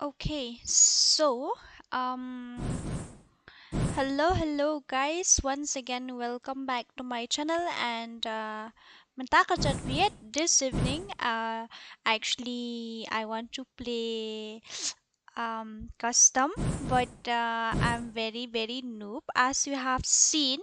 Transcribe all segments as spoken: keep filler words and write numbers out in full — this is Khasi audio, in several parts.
Okay, so um hello, hello guys. Once again, welcome back to my channel and uh mynta ka jot viet this evening, uh actually I want to play um custom, but uh, I'm very, very noob, as you have seen.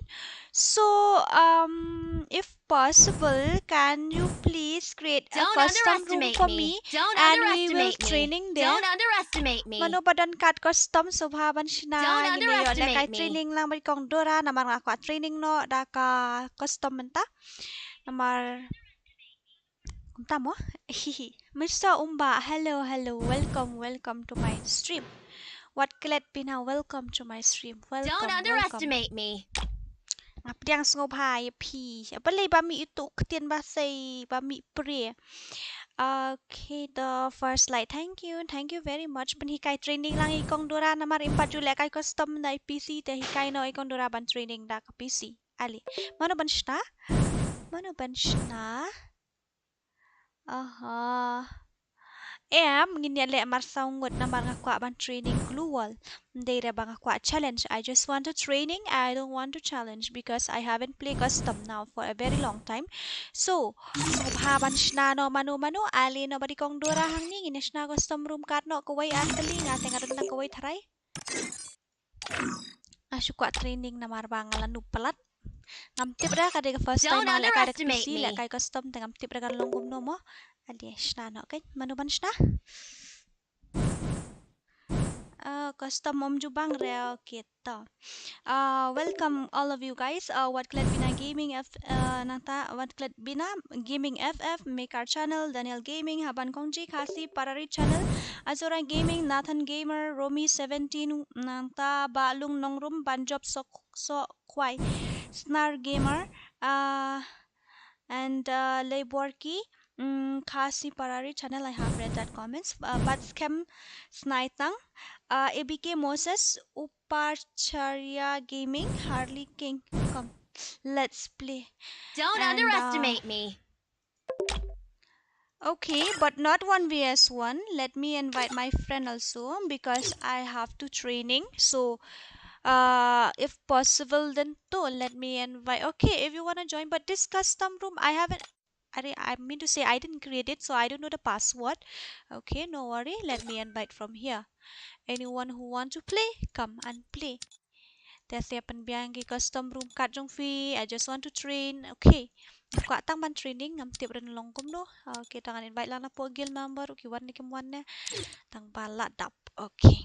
So um if possible, can you please create a Don't custom room underestimate for me. me Don't And we will underestimate me. training there. Don't underestimate me. Mano ba don kat custom sngewbha ban shna. Don't Ngin ïa ïoh lehkai underestimate me. training lang bad i Kong Dora namar nga kwah training noh da ka custom mynta. Namar kumta mo. Mister Umba, hello, hello, welcome, welcome to my stream. Wat Klet Bina, welcome to my stream. Welcome, Don't welcome. underestimate me. Nga pdiang sngewbha ïa phi. Balei ba mih ïa uto u ktien ba sei ba mih pre. Okay, the first like. Thank you. Thank you very much. Pynhikai training lang ïa i Kong Dora namar im pat ju lehkai custom da i P C, te hikai noh ïa i Kong Dora ban training da ka P C. Ale. Mano ban shna? Mano ban shna? Aha. Em, ngin ïa leh marsaw ngut namar nga kwah ban training gloo wall. Ym dei re ba nga kwah challenge. I just want a training. I don't want to challenge because I haven't played custom now for a very long time. So, sngewbha ban shna noh mano mano. Ale noh bad i Kong Dora hangne, ngin ïa shna custom room katno, kawei ar tylli, nga te nga don tang kawei tharai. Nga shu kwah training namar ba nga la noob palat. Ngam tip re, ka dei ka first time Don't nga lehkai da ka P C, underestimate me. lehkai custom te ngam tip re kan long kumno mo. Ale, shna noh kein. Mano ban shna? Uh, custom ym ju bang re, okay to. Uh, welcome all of you guys. Uh, Wat Klet Bina Gaming F, uh, nangta Wat Klet Bina Gaming F F, Mekar Channel, Daniel Gaming, Haban Kongji, Khasi Parari Channel, Azura Gaming, Nathan Gamer, Romi seventeen, nangta Ba Lung Nongrum, Banjop Sok Sok Khwai, Snar Gamer, uh, and uh, Leiborki, mm, Khasi Parari Channel. I have read that comments. Uh, Batskem Snaitang, uh, A B K Moses, Upacharya Gaming, Harley King. Come, let's play. Don't And, uh, underestimate me. Okay, but not one v s one. Let me invite my friend also because I have to training. So, uh, if possible, then too, let me invite. Okay, if you wanna join, but this custom room, I haven't. I, I mean to say, I didn't create it, so I don't know the password. Okay, no worry. Let me invite from here. Anyone who want to play, come and play. Te sa pynbiang ki custom room kat jong phi. I just want to train. Okay. Kwah tang ban training, ngam tip re long kumno. Okay, tang ngan invite lang na pdeng guild member. Okay, wan ne kim wan ne. Tang ba la dap. Okay.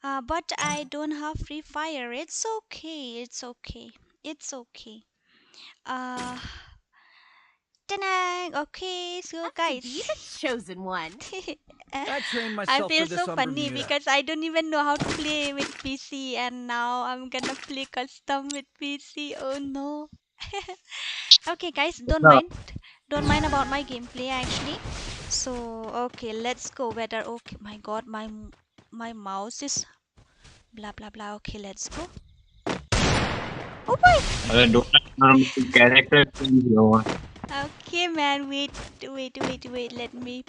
Uh, but I don't have Free Fire. It's okay. It's okay. It's okay. Uh, Tenang. Okay, so Up to guys. be the chosen one. I trained I myself feel for this so funny Umbrella. because I don't even know how to play with P C, and now I'm gonna play custom with P C. Oh no. Okay, guys, don't No. mind. Don't mind about my gameplay actually. So, okay, let's go. Whether okay, my God, my my mouse is blah blah blah. Okay, let's go. Oh boy. अरे, डोनट नॉर्मल कैरेक्टर चेंज हुआ। Okay, man. Wait, wait, wait, wait. Let me,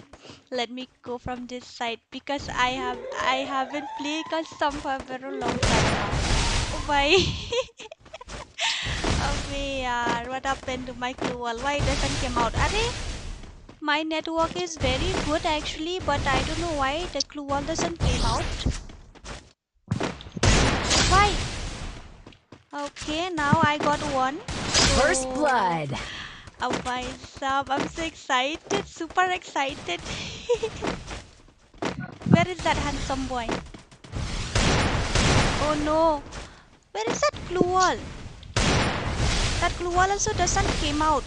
let me go from this side because I have, I haven't played custom for a very long time now. Oh boy. अबे यार, what happened to my gloo wall? Why it doesn't came out? अरे, my network is very good actually, but I don't know why the gloo wall doesn't came out. Why? Okay, now I got one. First So, blood. Oh my God, I'm so excited, super excited. Where is that handsome boy? Oh no. Where is that gloo wall? That gloo wall also doesn't came out.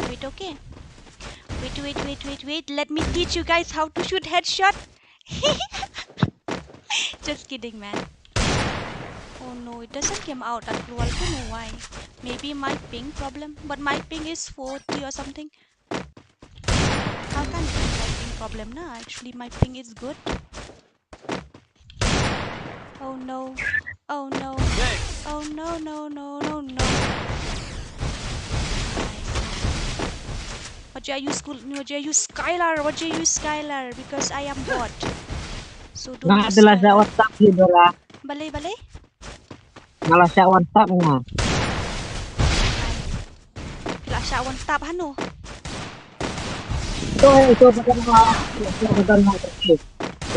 Wait, okay. Wait, wait, wait, wait, wait. Let me teach you guys how to shoot headshot. Just kidding, man. Oh no, it doesn't came out at all. I don't know why. Maybe my ping problem. But my ping is forty or something. How can it be my ping problem? No, actually my ping is good. Oh no. Oh no. Thanks. Oh no, no, no, no, no. Nice. What Jia use school, no, jia use Skylar, what jia use Skylar, because I am bot. So don't Nga use adalah Skylar. WhatsApp ni, Dora. Balei, balei? Nga la shah one tap nga. Ai. Phi la shah one tap hano? To, to, padan nga. To, padan nga.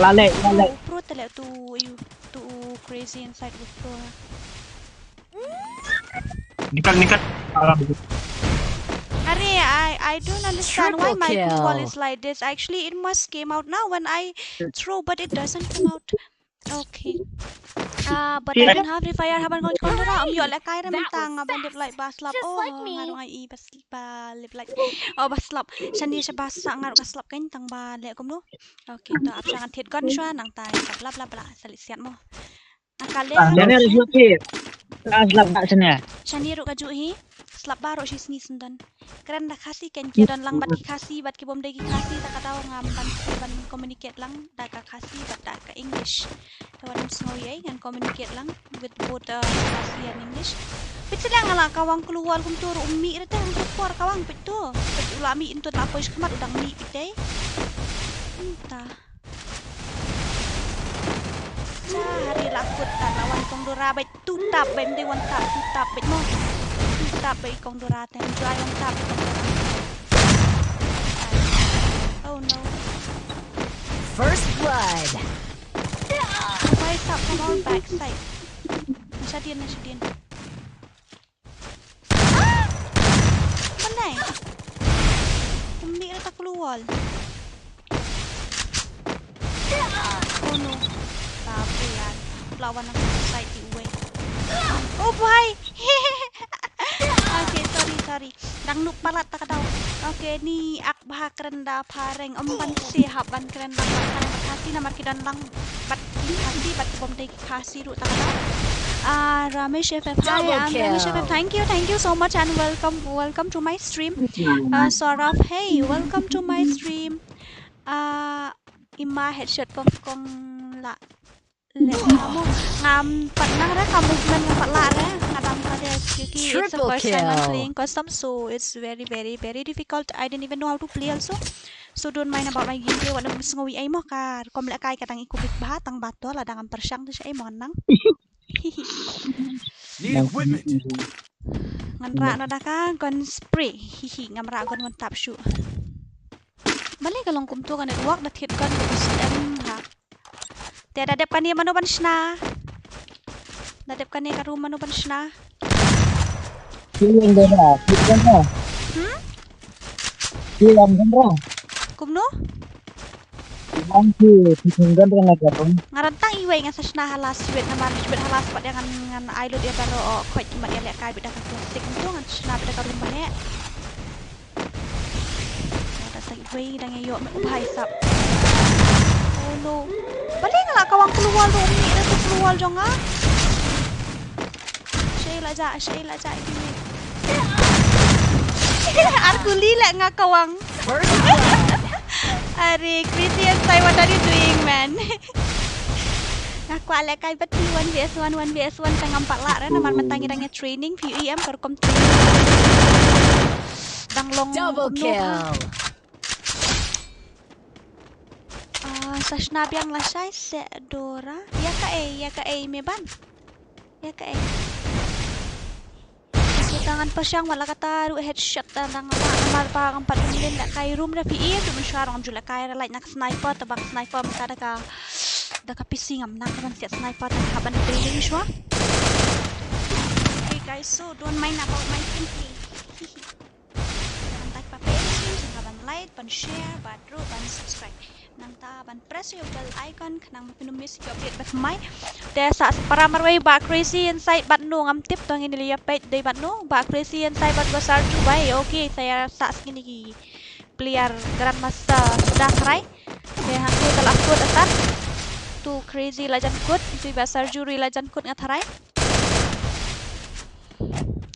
Lale, lale. Oh, pro tale tu, you, tu crazy inside with pro. Nikat, nikat. Are, I, I don't understand why my wall is like this. Actually, it must came out now when I throw, but it doesn't come out. Okay. Ah, but I don't have refire, haban kong kong dara, um, yo le kai re mentang, ban dep like ba slap. Oh, ngarung ai i bas ba lep like. Oh, ba slap. Shani sha ba sa ngarung ka slap kan tang ba le kumno. Okay, to ap sha ngan thied gun shwa nang tai bla bla bla. Sali siat mo. Nang kale. Ah, shani ruh ka ju hi. Slap ba ruh shi sngi sendon. Kren da Khasi kan ki don lang bad ki Khasi bad ki bom dei ki Khasi ta ka daw ngam ban ban communicate lang da ka Khasi bad da ka English. Te wat ym sngew ïa ngan communicate lang with both, uh, Khasi and English. Pit sila nga la kawang keluar kumtu ruh mih rete hangtu por kawang pit tu. Pit u la mih intu la poi shkhmat u dang mih pit dei. Ynta. Cha hari la kut ta la wan kong dora bait tu tap bait mde wan tap tu tap bait mo. Tu tap bait kong dora ten jai wan tap bait kong dora. Oh no. First blood. Why tap from our backside? Shadin, shadin. Ah! Balei? Kumbi na ta klewall. Oh no. Babu ïa. Lawan aku side di uwei. Oh boy. Okay, sorry, sorry. Dang nuk palat ta ka daw. Okay, ni ak bha kren da phareng. Em ban si hap ban kren da phareng. Hati namar ki don lang bad ki Khasi bad ki bom dei Khasi ruh ta ka daw. Ah, Ramesh F F, hi, I'm Ramesh F F. Thank you, thank you so much and welcome, welcome to my stream. Uh, Saurabh, hey, welcome to my stream. Uh, Ima headshot kong kong la. Le, ngam pat nang re ka movement ngam pat la re. Nga dang ka de, kyunki it's the first time I'm playing custom, so it's very, very, very difficult. I didn't even know how to play also. So don't mind about my gameplay, wat nym sngew ei mo ka rukom lehkai ka dang i kubit bha tang ba to lada ngam pyrshang te sha ei mo nang. Need equipment. Ngan rah na da ka gun spray. Hihi, ngam rah gun wan tap shu. Balei ka long kumtu ka network da thied gun ka S M ha. Te da dep kane mano ban shna. Da dep kane ka room mano ban shna. Ki long da da, ki long da. Hmm? Ki long da. Kumno? Ki long ki, ki long da na ka room. Nga rantang iwei ngan sa shna ha last wait namar wait ha last pat ïa ngan, ngan ai lut ïa baroh, oh, khoit ki mat ïa lehkai bit da ka classic kumtu ngan shna bit da ka room ba heh. Nada sa wei dang ïoh me u bhai sap. Oh no. Balei nga la kawang keluar tu umi dah tu keluar jong nga. Shei la ja, shei la ja ini. Ar kuli la nga kawang. Are Christian, what are you doing, man? Nga kwah lehkai bad phi one v one, one v one tang ngam pat lah re namar mynta ngi dang ïa training phi em ka rukom training. Dang long double kill. Ah, sa shna biang lashai se Dora. Ïa kaei, ïa kaei me ban. Ïa kaei. Kita ngan pyrshang wat la kata ruh headshot ta dang la namar ba ngam pat ym leh kai room da phi im tu mynshuwa ruh ngam ju leh kai re lait na ka sniper ta ba ka sniper mynta da ka, da ka P C ngam nang ban siat sniper ta hap ban training shuwa. Okay guys, so don't mind about my gameplay. Ngan tak pa page, sngewbha ban like, ban share, bad ruh ban subscribe. Nangta ban press ïa u bell icon khnang ba phin ym miss ïa ki update ba thymmai. Te sa para marwei ba Crazy Inside bad no ngam tip to ngin ïa peit dei bad no ba Crazy Inside bad ba Sarju bai. Okay, sa ïa sa ngin ïa ki player Grandmaster suda tharai. Te hangtu te la kut atan. Tu Crazy la jan kut, tu ba Sarju ruh la jan kut nga tharai.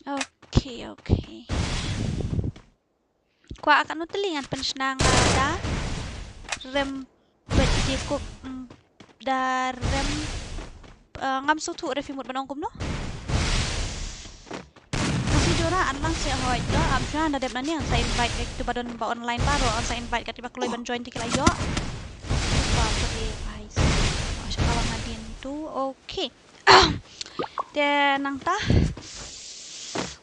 Okay, okay. Kwah katno tylli ngan pynshna nga da rem bad ïa kuk, mm, da rem, eh, ngam sngewthuh re phi mut ban ong kumno. Kasi Dora, an lang seh hoi to, am shwa na dep na ni, an sa invite ka tu ba don ba online baroh, an sa invite ka ti ba kloi ban join ti ki la ïoh. Ba pade bai. Ba sha ka wang adin tu. Okay. Te nangta.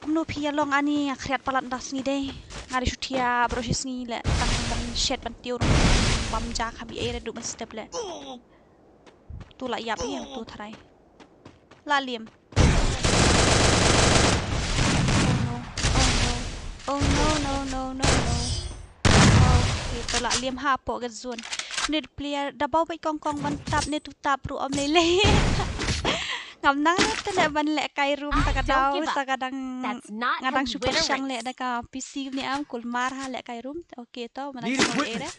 Kumno phi ïa long ani, nga khriat palat da sngi dei. Nga dei shutia bro shi sngi le tang ban shet ban tiu bam ja kha bi ei re du ban step le. Tu la ïap hi tu tharai. La lim. Oh no. Oh no. Oh no, no, no, no, no. Oh, ito la lim ha po ka zone. Need player da bau bai kong kong ban tap ne tu tap ru om lei lei. Ngam nang te ne ban leh kai room ta ka dau sa ka dang nga dang super shang leh da ka P C ni am kul mar ha leh kai room. Okay to mana ka ere.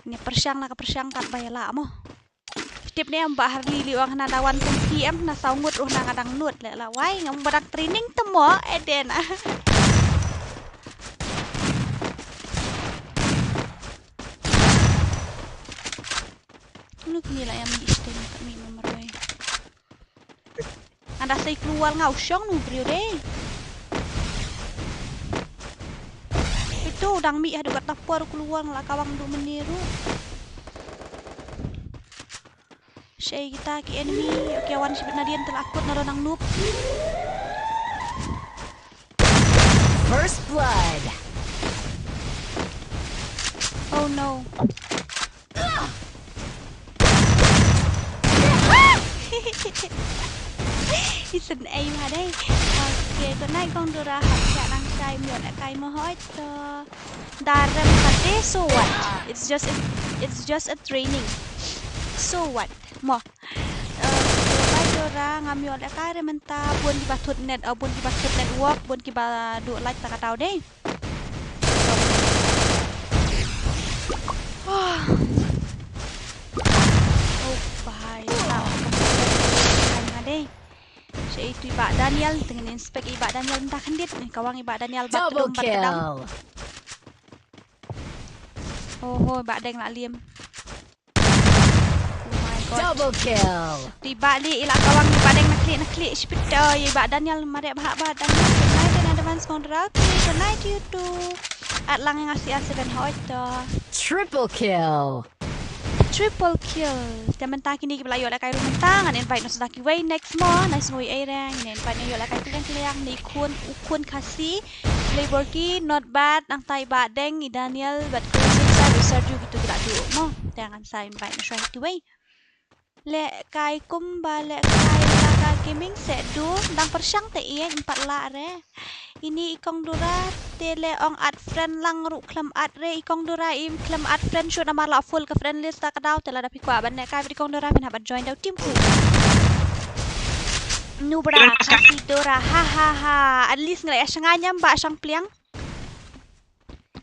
Ni pershang la ka pershang kat bai la mo. Tip ne em ba har li li wang na da wan pun P M na saw ngut ruh na nga dang nut le la wai ngam ba dang training te mo eden. Nuk ni la em ni stem ka mi mamroi. Anda sei keluar ngau shong nu brio dei. Itu dang mi hadu kata por keluar la kawang du meniru. Shei kita ki enemy. Okay, wan shibit na dien te la kut na ro nang noob. First blood. Oh no. Isn't aim ha dei. Okay, to nai kong Dora ha ka nang kai mion kai mo hoi to. Darem kate, so what? It's just a, it's just a training. So what? Mo. Uh, so bai Dora ngam ïoh lehkai re mynta bun kiba thut net, uh, bun kiba thut network, bun kiba duh live ta ka daw dei. Oh bai, ta ka dei. Sha itu i Bah Daniel, tengin inspect i Bah Daniel mynta khyndiat, ka wang i Bah Daniel bad Double kill. Oh ho, i Bah Deng la lim. Oh my God. Double kill. Ti Bah Li ila kawang i Bah Deng na khlieh na khlieh shipit. Oh, i Bah Daniel mareh bha Bah Daniel. Good night in advance kong Dora. Okay, good night you too. At lang nga si a seven hoi to. Triple kill. Triple kill. Te mynta kine kiba la ïoh lehkai ruh mynta ngan invite noh sa da kiwei next mo. Nice ngui ei reng. Ngan invite noh ïoh lehkai kliang kliang ni khun u khun Khasi. Play Borky, not bad, nangta i Bah Deng, i Daniel, bad Crimson Star, bad Sergio, kitu ki la duh mo. Te ngan sa invite noh shuwa kiwei. Lehkai kumba lehkai la ka gaming se du, dang pyrshang te ïa, em pat lah re. Ini i kong Dora, te leh ong add friend lang ruh khlem add re, i kong Dora im khlem add friend shuh namar la full ka friend list ta ka daw, te lada phi kwah ban lehkai bad i kong Dora phin hap ban join da u team phi. Nubra, Khasi Dora, ha ha ha. At least nga la ïa shngaiñ em Bah Shangpliang.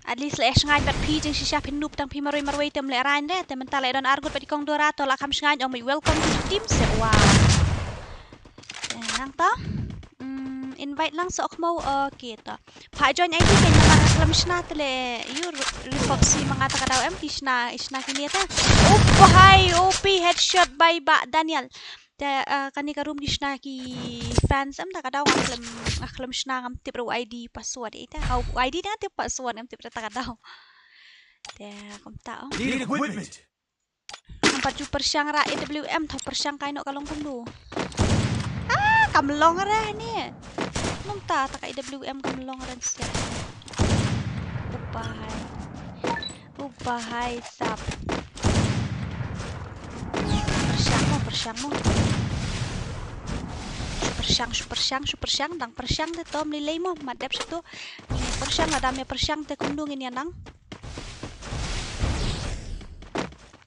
At least la ïa shngaiñ bad phi jingshisha phin noob tang phi marwei marwei te ym lehrain re. Te mynta la ïa don ar ngut bad i kong Dora to la kham shngaiñ ong mei welcome to the team se wa. Eh, nangta. Mm, invite lang soh khmo. Okay to. Pha join I D kein namar nga khlem shna te le ïu re-, repop si ma nga ta ka daw em ki shna, i shna kine te. Oh bhai, O P headshot by Bah Daniel. Te, eh, kane ka room ki shna ki fans em ta ka daw nga khlem, nga khlem shna ngam tip ruh I D password ita. Au, I D nga tip password ngam tip ruh ta ka daw. Te, kumta oh. Need equipment. Ngam pat ju pyrshang ra A W M thaw pyrshang kai noh ka long kumno. Ah, kam long ra ni. Num ta ta ka A W M kam long ra sia. Upa hai. Upa hai sap. Pyrshang mo, pyrshang mo. Shu pyrshang, shu pyrshang, shu pyrshang, dang pyrshang te tom lilei mo, mat dep satu. Pyrshang lada me pyrshang te kumno ngin ïa nang.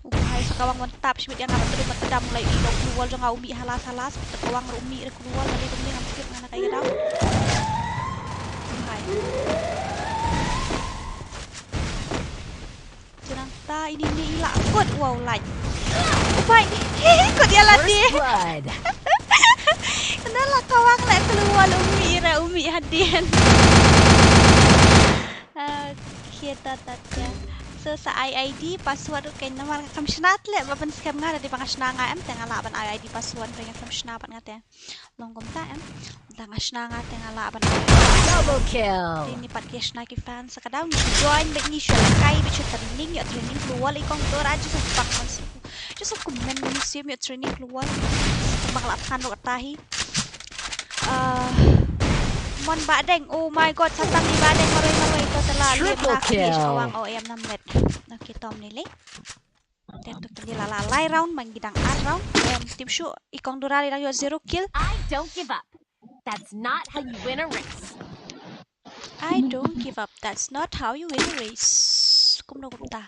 Upai sa kawang wan tap shibit ïa nga ba tdum ba tdam lai i dong kluwal jong nga u mih halas halas, ba kawang ruh u mih re kluwal, lali kumne ngam skip nga na kai ka dam. Upai. Jinang ta ini ni ila kut wow lai. Upai. Kut ïa la di. First blood. Kena la kawang lai kluwal u mih re u mih hadien. Ah, kita tatya. to sa ai ID password ruh kein namar nga khlem shna tle ba pynskhem nga da dei ba nga shna nga em te nga lah ban ai ID password hynrei nga khlem shna pat nga te. Long kumta em. Da nga shna nga te nga lah ban ai. Double kill. Te ni pat ki shna ki fans sa ka daw ngi shu join bad ngi shu lehkai bad shu training ïoh training klur wal i kong Dora just of pang man su. Just of kumne ngi sim ïoh training klur wal. Bang lah phan ruh kata hi. Ah, mon Bah Deng. Oh my god, sa tang i Bah Deng marwei marwei to tela lem Triple na kill. Kawang O M namlet. Okay, tom ni le. Ten to kili la la lai round man ngi dang ar round. Em tip shu i kong Dora li dang ïoh zero kill. I don't give up. That's not how you win a race. I don't give up. That's not how you win a race. Kumno kumta.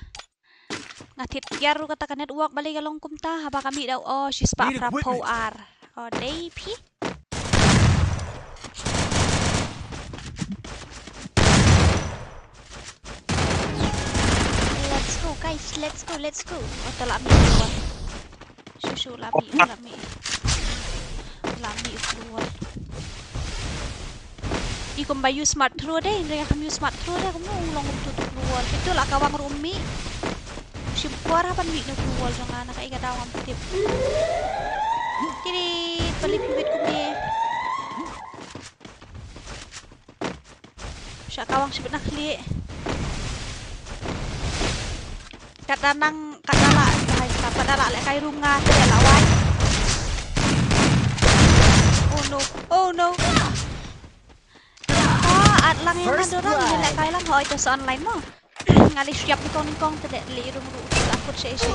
Nga thied kiar ruh kata ka network balei ka long kumta haba ka mih da oh shi spah Need pra equipment. Phew ar. Oh dei phi. Let's go guys, let's go, let's go. Oh, to la mih. Shu shu la mih, la mih. La mih keluar. I kumba use smart throw dei, hynrei ngam use smart throw dei, kumno u long u tu tu keluar. Itu la kawang ruh mih. Shim kwar haba mih na keluar jong nga na ka i ka daw ngam tip. Kiri balik bit kumne. Sha kawang shibit na khlieh. Kat da nang, kat da lah, hai, kat da lah lehkai rum nga te la wai. Oh no, oh no. Ah, at lang ïa nga Dora, ngi lehkai lang hoi te sa online mo. Nga leh syiap nyngkong nyngkong te dei leh rum ruh la kut sha sha.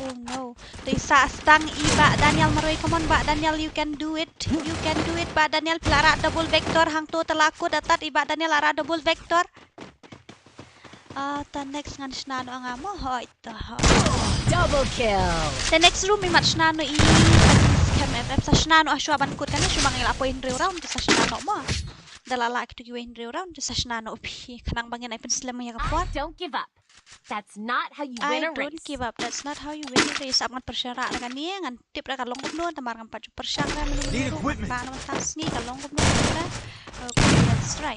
Oh no. Te sa stang i Bah Daniel marwei, come on Bah Daniel, you can do it. You can do it Bah Daniel, phi la rah double vector hangto te la kut atat i Bah Daniel la rah double vector. Ah, ta next ngan shna noh nga mo hoi ta hoi. Double kill. Te next room i mat shna noh i kan scam F F sa shna noh shuwa ban kut kane shu ma ngi la poi hynriew round sa shna noh mo. Da la lah kitu kiwei hynriew round sa shna noh phi khnang ba ngin ai pynslem ïa ka por. I don't give up. That's not how you win a race. I don't give up. That's not how you win a race. Ap ngan pyrshah rah na kane ngan tip ra ka long kumno, namar ngam pat ju pyrshang ra mynta. Need equipment. Ba na mynta sngi ka long kumno ra. Okay, let's try.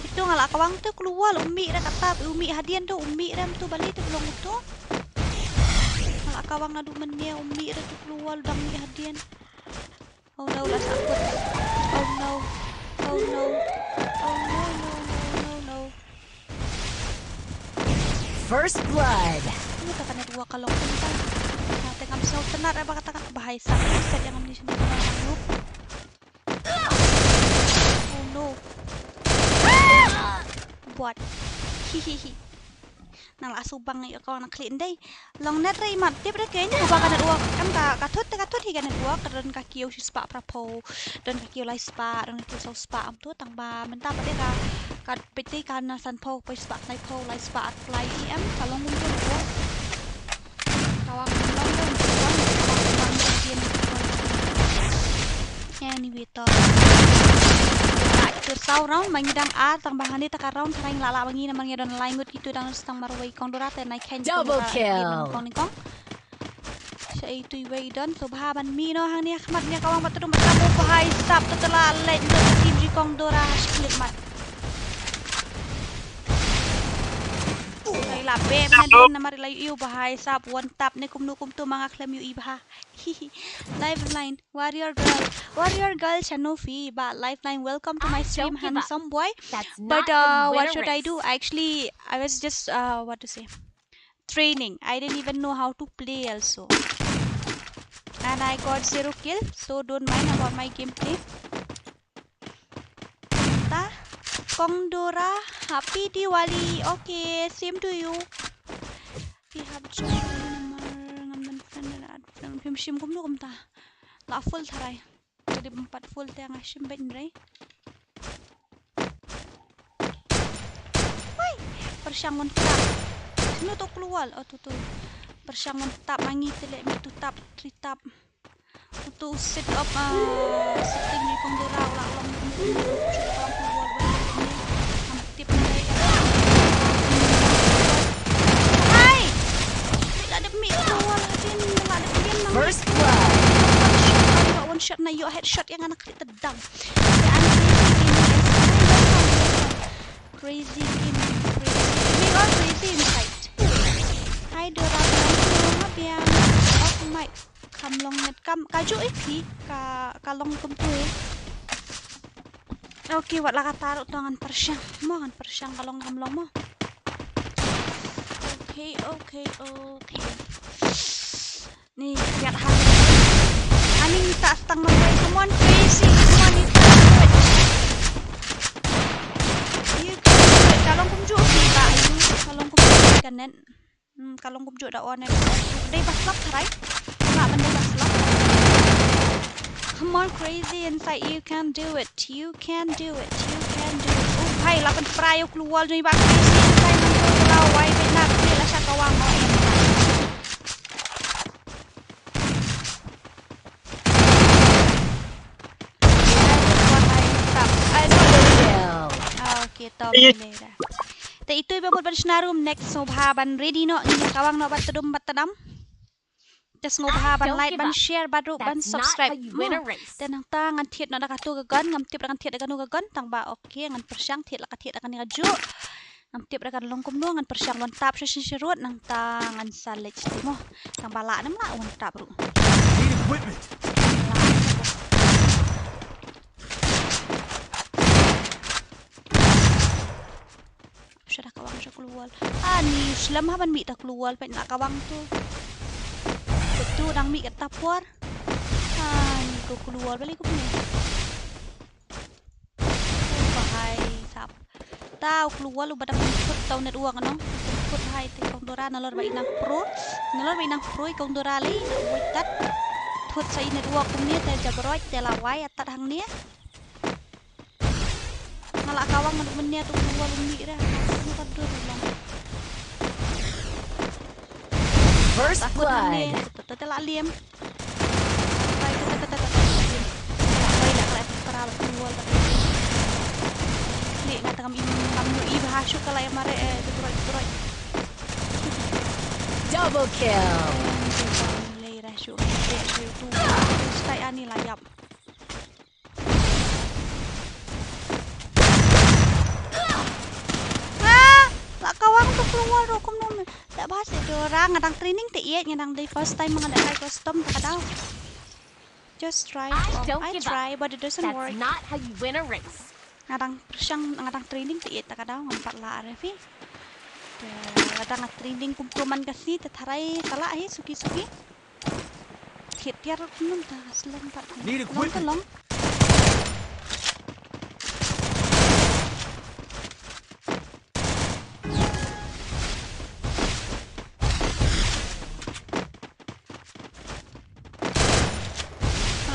Itu nga la kawang tu keluar, u mih ra kata, u mih hadien tu, u mih ra tu bali tu belong tu. Nga la kawang nadu menia, u mih ra tu keluar, dang mih hadien. Oh no, la sakut. Oh no. Oh no. Oh no, no, no, no, no. First blood. Ini kata net dua kalau kental. Nah, tengah bisa tenar apa kata bahaya sakit, set yang ini sini. Oh no. Bot. Hihihi. Nang la subang ïa ka wan khlieh ndai. Long net re i mat tip re keiñ haba ka network em ka, ka thut te ka thut hi ka network, ka don ka kiew shi spah phra phew, don ka kiew lai spah, don ka kiew saw spah, am tu tang ba mynta pat de ka, ka peit te ka na san phew, poi spah, lai phew, lai spah, lai em ka long kum tu. Ka wan long long long long long. Anyway to. Ai, tu saw round ma ngi dang ar tang ba hani ta ka round tharai la la ba ngi namar ngi don lai ngut kitu dang stang marwei kong Dora te nai khein. Double kill. Kong ni kong. Sha itu iwei don so bha ban mi no hangni khmat ni ka wang ba tu dum ba tu bha i sap tu la leh tu team ji kong Dora shiklit mat. Ai la be na din namar la yu bha i sap one tap ne kumnu kumtu ma nga khlem yu i bha. Lifeline, warrior girl, warrior girl Shanofi, ba Lifeline, welcome to my stream, handsome boy. But uh, what should I do? Actually, I was just uh, what to say, training. I didn't even know how to play also, and I got zero kill. So don't mind about my gameplay. Ta, kong Dora, happy Diwali. Okay, same to you. Phi hap join namar ngam don friend, add friend. Phim shim kumno kumta. La full tharai. Jadi empat full te nga shim bad nrei. Wai, pyrshang mon tap. Sino to keluar. Oh tu tu. Pyrshang mon tap ma ngi te leh mi tu tap, tri tap. Utu set up, ah, setting ni kong Dora la long ni. Am tip ni. shot ïa nga na khlieh tdang. Te I'm crazy gaming as well. Crazy gaming, crazy gaming, oh, crazy inside. Hi Dora, biang, biang. Oh my, kam long net kam, ka ju ïa phi, ka, ka long kumtu eh. Okay, wat la katta ruh to ngan pyrshang mo, ngan pyrshang ka long kam long mo. Okay, okay, okay. Ni, kiat ha. Ani, ni ta stang no way. Come on, crazy. Come on, you can do it. You can do it. Ka long kumjuh phi ba. Ka long kumjuh ka net. Hmm, ka long kumjuh da on net. Dei ba slap tharai. Ba ban dei ba slap. Come on, crazy inside. You can do it. You can do it. You can do it. Oh, bhai, la pynpra ïa u klur wall jong i ba crazy inside. Nang to la wai beit na, la sha kawang. Oh, eh. Ah, okay, to phi leh da. Te itu iba mut ban shna room next, sngewbha ban ready noh, ngin ïa kawang noh bad tdum bad tdam. Te sngewbha ban like, ban share, bad ruh ban subscribe. Te nangta ngan thied noh da katu ka gun, ngam tip da kan thied da kanu ka gun, tang ba okay, ngan pyrshang thied la ka thied da kane kajuh. Ngam tip da kan long kumno, ngan pyrshang one tap sha shisha ruh, nangta ngan sa leit shatei mo. Tang ba lah ne em lah one tap ruh. Need equipment. Sha da kawang sha klur wall. Ani, slem ha ban mih ta klur wall, peit la kawang tu. Betu dang mih kata por. Ani, ko klur wall balik ko punya. Bahai sap. Ta u klur wall u ba dang put tau network no. Put hai te kong Dora nalor ba i nang pro. Nalor ba i nang pro i kong Dora lei na wait tat. Put sa i network kumne te jabroi te la wai atat hangne. Nga la kawang ngan mynne tu klur wall u mih ra. Ka dur long. First blood. Te la liem. Bai, te, te, te, te, te, te, te. Bai, la, la, para, ba, keluar, ba, keluar. Klik, nga tengah im, ngam nyu, i, bah, syuk, kalau yang mare, eh, tu, tu, tu. Double kill. Lei, dah, syuk. Eh, syuk, tu. Stai, ani, layap. Ah, la kawang tu keluar, rukum nom. Tak bahas itu orang, nga dang training te iet, nga dang the first time nga dang try custom, tak ada. Just try to, um, I try, but it doesn't work. That's not how you win a race. Nga dang pyrshang, nga dang training te iet, tak ada, ngam pat lah refi. Te, nga dang training kum kum man ka sngi, te tharai, tala hi, suki suki. Kit tiar kum num ta, slem pat. Need equipment. Long ta long.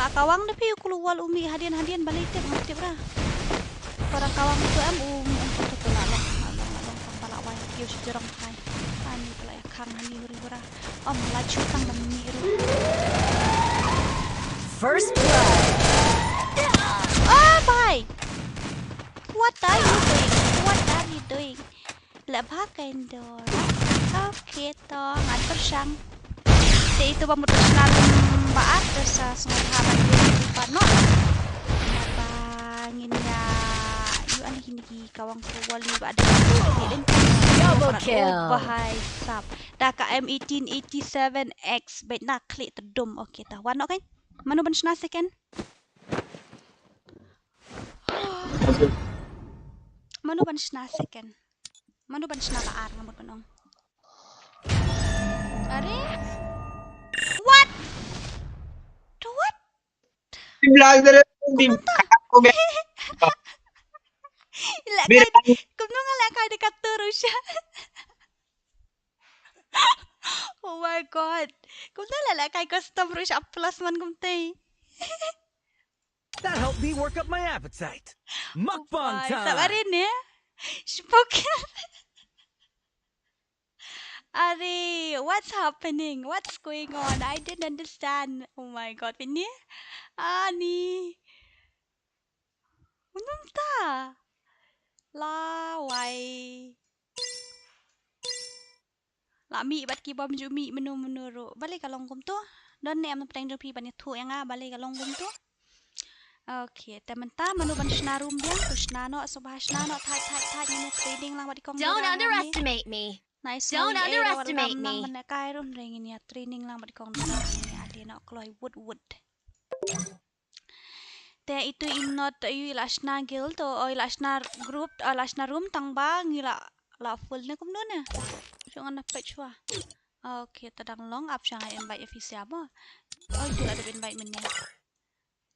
La kawang da phi u keluar u mih hadien hadien balei tip ngam tip ra. Para kawang tu em u, em tu tu la long, la long, la long, tang pala wai kiu shi jerong kai. Ani pala ya khang hani huri hura. Om la chu tang ban mih ru. First blood. Oh, bye. What are you doing? What are you doing? La ba ka indoor. Okay, to ngan pyrshang. Te itu ba mut pyrshang lum ba ar, te sa sngewbha ban ïa ki pan noh. Naba ngin ïa yu ani kini ki kawang ko wali ba de. Double kill. Oh, bahai sap. Da ka M eighteen eighty-seven X bet na klik tedum. Okay, ta wan, okay. Mano ban shna second? Mano ban shna second? Mano ban shna ba ar nga mut ban ong. Are? What? To what? Dim lang dere, dim. Kumno ta? Ila kai, kumno nga la kai de katur usha. Oh my God. Kumno la la kai custom ruh sha plus man kumtei. That helped me work up my appetite. Mukbang time. Sabar ini. Spoken. Are, what's happening? What's going on? I didn't understand. Oh my God, ini. Ani. Unum ta. Lawai. La mih bad ki bym ju mih menu menu ruh. Balei ka long kumto? Don ne em na pdeng jong phi ban ïathuh ïa nga balei ka long kumto? Okay, te mynta mano ban shna room biang, to shna noh, sngewbha shna noh, thait, thait, thait, ngin ïa training lang bad i kong Dora hangne. Don't underestimate me. Nice. Don't underestimate me. Nai sngewbha ïa, ïa, ïa, ïa, kai room, ngin ïa training lang bad i kong Dora hangne, ade noh kloi wut wut. Te itu i Not, i la shna guild, o, o, i la shna group, o, la shna room, tang ba ngi la, la full ne kumno ne. Shu ngan na page wa. Okay, ta dang long, ap sha nga invite ïa phi sha mo. O, itu la dep invite mynne.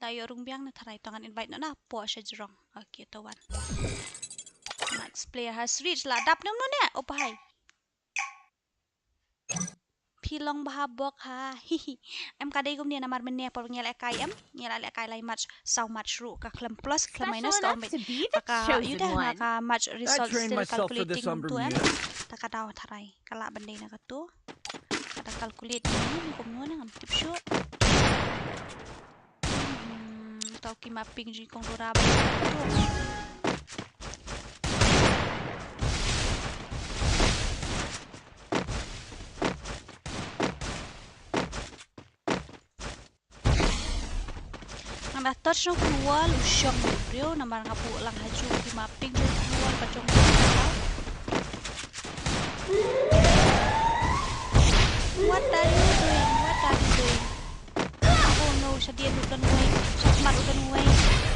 Ta ïoh rung biang na tharai, to ngan invite noh na, poi sha jrong. Okay, to wan. Next player has reached, la dap ne kumno ne. O, bhai. Phi long bha bok ha. Em, ka dei kumne namar mynne por ngi la lehkai em, ngi la lehkai lai match, saw match ruh, ka khlem plus, khlem minus, ka ong beit. Ka, yu deh, nga ka match result still calculating tu em. Ta ka daw tharai ka lah ban dei na katu. Ka da calculate ni, ni kumno ne ngam tip shuh. Hmm, tau ki mapping jong i kong Dora ba. Nga da touch noh u wall, u shong u briew, namar nga buh lang ha ju ki mapping jong u wall ba jong u wall. What are you doing? What are you doing? Oh no, shadien u don wei, shakhmat u don wei.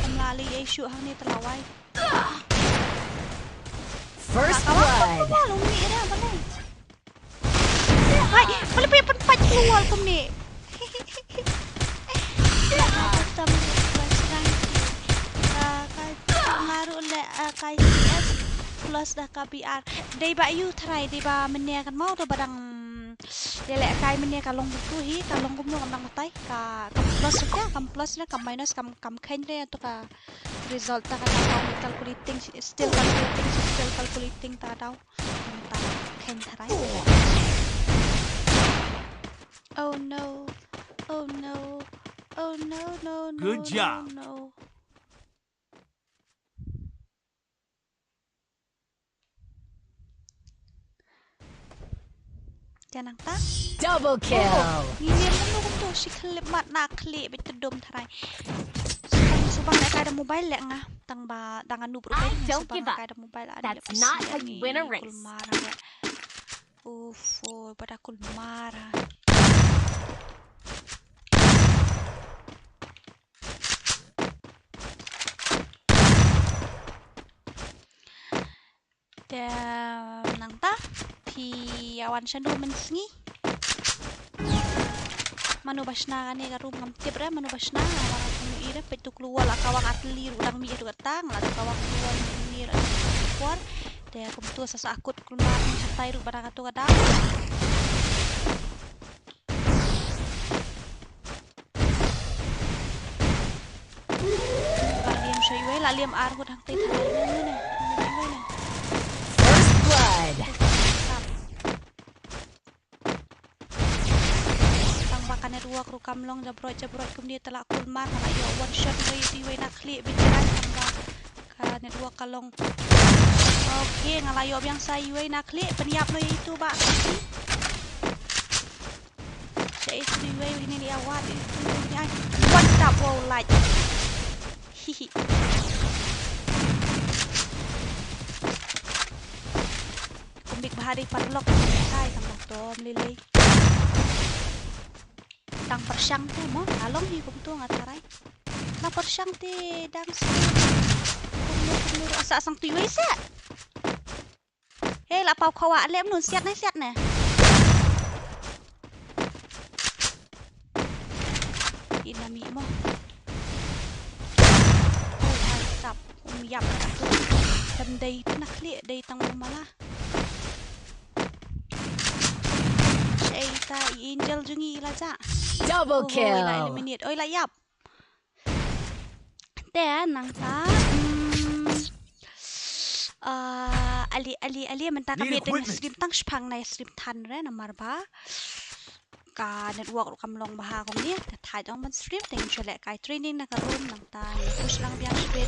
Kam lah lei ei shuh hangne, te la wai. First blood. Hai, balei phi pynpait kloi kumne? Tam plus rank. Ah, ka nga ruh leh, ah, ka C S plus da ka B R. Dei ba ïoh tharai, dei ba mynne kan mau to ba dang. Dei leh kai mynne ka long kumtu hi, ka long kumno kam dang batai, ka, kam plus ruh, kam plus ruh, kam minus, kam, kam khein ruh to ka result ta ka daw, calculating, still calculating, still calculating ta daw. Mynta khein tharai. Oh no. Oh no. Oh no, no, no, no, no. Good job. Te nangta. Double kill. Oh, ngi liam kumno kumto, shi khyllipmat na khlieh beit, te dum tharai. Shu bang, shu bang lehkai da mobile leh nga. Tang ba dang a noob ruh beit, shu bang lehkai da mobile. That's not how you win a race. Kulmar ha. Uff, oh, ba da kulmar ha. Te nangta phi ïa wan shano mynsngi? Mano ba shna kane ka room ngam tip re, mano ba shna, nga wan ïa i re, peit tu kloi wall, la kawang artylli ruh dang mih haduh katta, la kawang kloi wall mih ruh haduh katta por. Te kumtu sa sah kut kulmar shatai ruh ba dang kato ka dang. La liam sha iwei, la liam ar ngut hangtei tharai ne, ne, ne. First blood. Tang ba ka network ruh kam long, jabrot jabrot kumne te la kulmar, la ïoh one shot ngi ïa iwei na khlieh beit tharai tang ba ka network ka long. Okay, nga la ïoh biang sa iwei na khlieh, pynïap noh ïa itu ba. Sa itu iwei ini ni awat itu ni ai. One tap, wow, light. Hihi. Kum bik bha dei paralok. Kai tang ba tom lei lei. Tang pyrshang te mo, la long hi kumtu nga tharai. Tang pyrshang te dang sa. Kumno, kumno, sa sang tu iwei sa. Hei, la paw khawa lem nun, siat ne, siat ne. Ina mi mo. Oh, ai tap, um yap tu. Tem dei tu na khlieh, dei tang mala. Ei ta i angel jong ngi la ja. Double kill. Oh, la eliminate. Oi, la yap. Te nangta, mm, ah, ali, ali, ali, mynta ka miet dang stream tang shipang na stream than re namar ba ka network ruh kam long bha kumne, te thait ong ban stream, te ngin shu leh kai training na ka room nangta, ngin push lang biang shibit.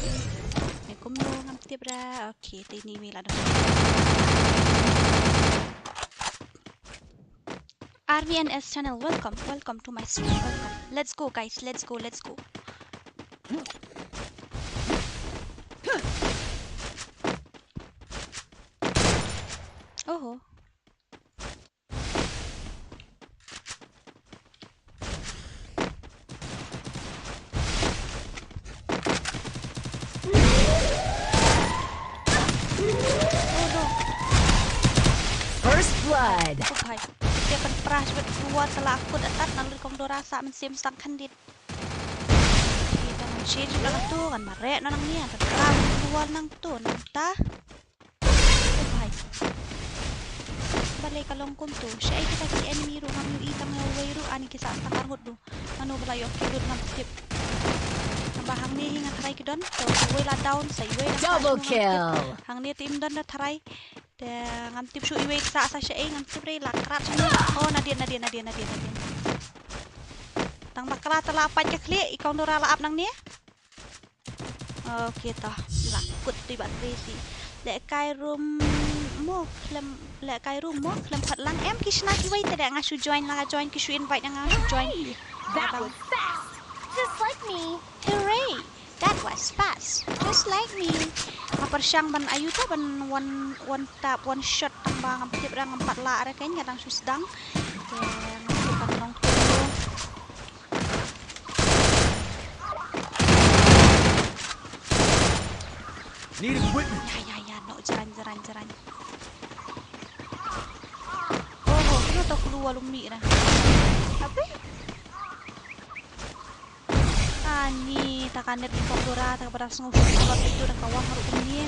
Me kumno ngam tip re, okay, te ini me la dong. R V N S channel, welcome, welcome to my stream, welcome. Let's go, guys, let's go, let's go. Blood. Oh bhai. Te ban pra shibit, luar ka la kut atat, na lur kong Dora sa mynsiem sdang khyndiat. Kita ngan change na tu, ngan mareh na nang ni, ngan pra luar nang tu, nang ta. Oh bhai. Balei ka long kumtu. Shaei kita ki enemy ruh ngam ïohi tang ïa uwei ruh, ani ki sah tang arngut du. Mano ba la ïoh ki lut ngam tip. Naba hangne hi nga tharai ki don. Te uwei la down, sa iwei la. Double kill. Hangne te im don da tharai. Te ngam tip shuh iwei sah sa shaei, ngam tip re la krat shano. Oh, nadien, nadien, nadien, nadien, nadien. Tang bakla te la pat ka khlieh, i kong Dora la ap nangne. Okay, to. La kut tu i ba Tracy. Lehkai room mo khlem, lehkai room mo khlem khot lang. Em ki shna kiwei te de nga shu join, la ka join ki shu invite nga shu join. That was fast. Just like me. Hooray! That was fast. Just like me. Nga pyrshang ban ayu ta ban one, one tap, one shot tang ba ngam tip ra ngam pat lah ra kein, nga dang shu sdang. Te ngam tip ban long tu. Need equipment. Ya, ya, ya, no, jrang, jrang, jrang. Oh, oh, kano to klua lumi ra. Ape? Ani, ta ka net i kong Dora, ta ka ba da sngew shu ka ba tu da ka wang ruh kumne.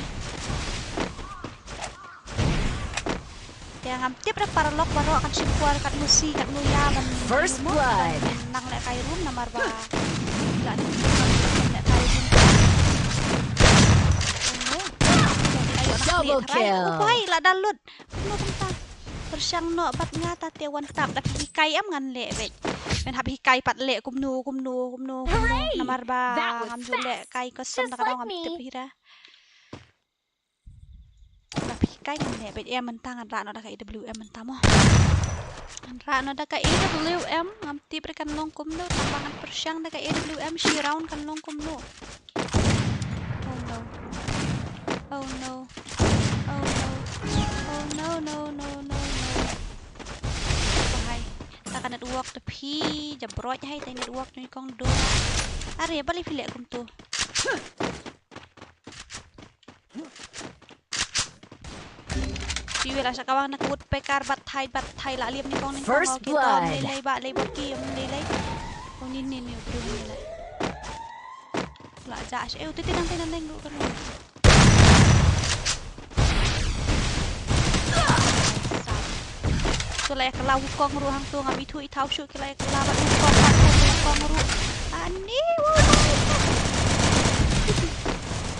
Te ngam tip da paralok baroh kan shim kwar katno si katno ïa ban. First blood. Nang lehkai room namar ba la ni lehkai room. Double kill. Oh bhai, la da lut. Kumno kumta. Pyrshang noh bad nga ta te one tap, da phi hikai em ngan leh beit. Men hap hikai pat leh kumno kumno kumno kumno. Namar ba ngam ju lehkai custom, da ka dang ngam tip hi ra. Da phi kai ngan leh beit em mynta, ngan rah noh da ka A W M mynta mo. Ngan rah noh da ka A W M, ngam tip re kan long kumno, tang ba ngan pyrshang da ka A W M shi round kan long kumno. Oh no. Oh no. Oh no. Oh no, no, no, no, no. Bahai. Ta ka network te phi, jabrot hai ta network ni kong Dora. Are, balei phi leh kumto. Phi wei la sha kawang na ka woodpecker, bat thai, bat thai la liam ni kong ni kong. First blood. Lei lei ba, lei ba ki, um, lei lei. Oh, ni, ni, ni, bro, ni lei. La ja, eh, uti ti nang ti nang nang du kan. To la ïa kylla wukong ruh hangto, ngam ithuh ithaw shuh ki la ïa kylla bad wukong, bad wukong ruh. Ani, wukong.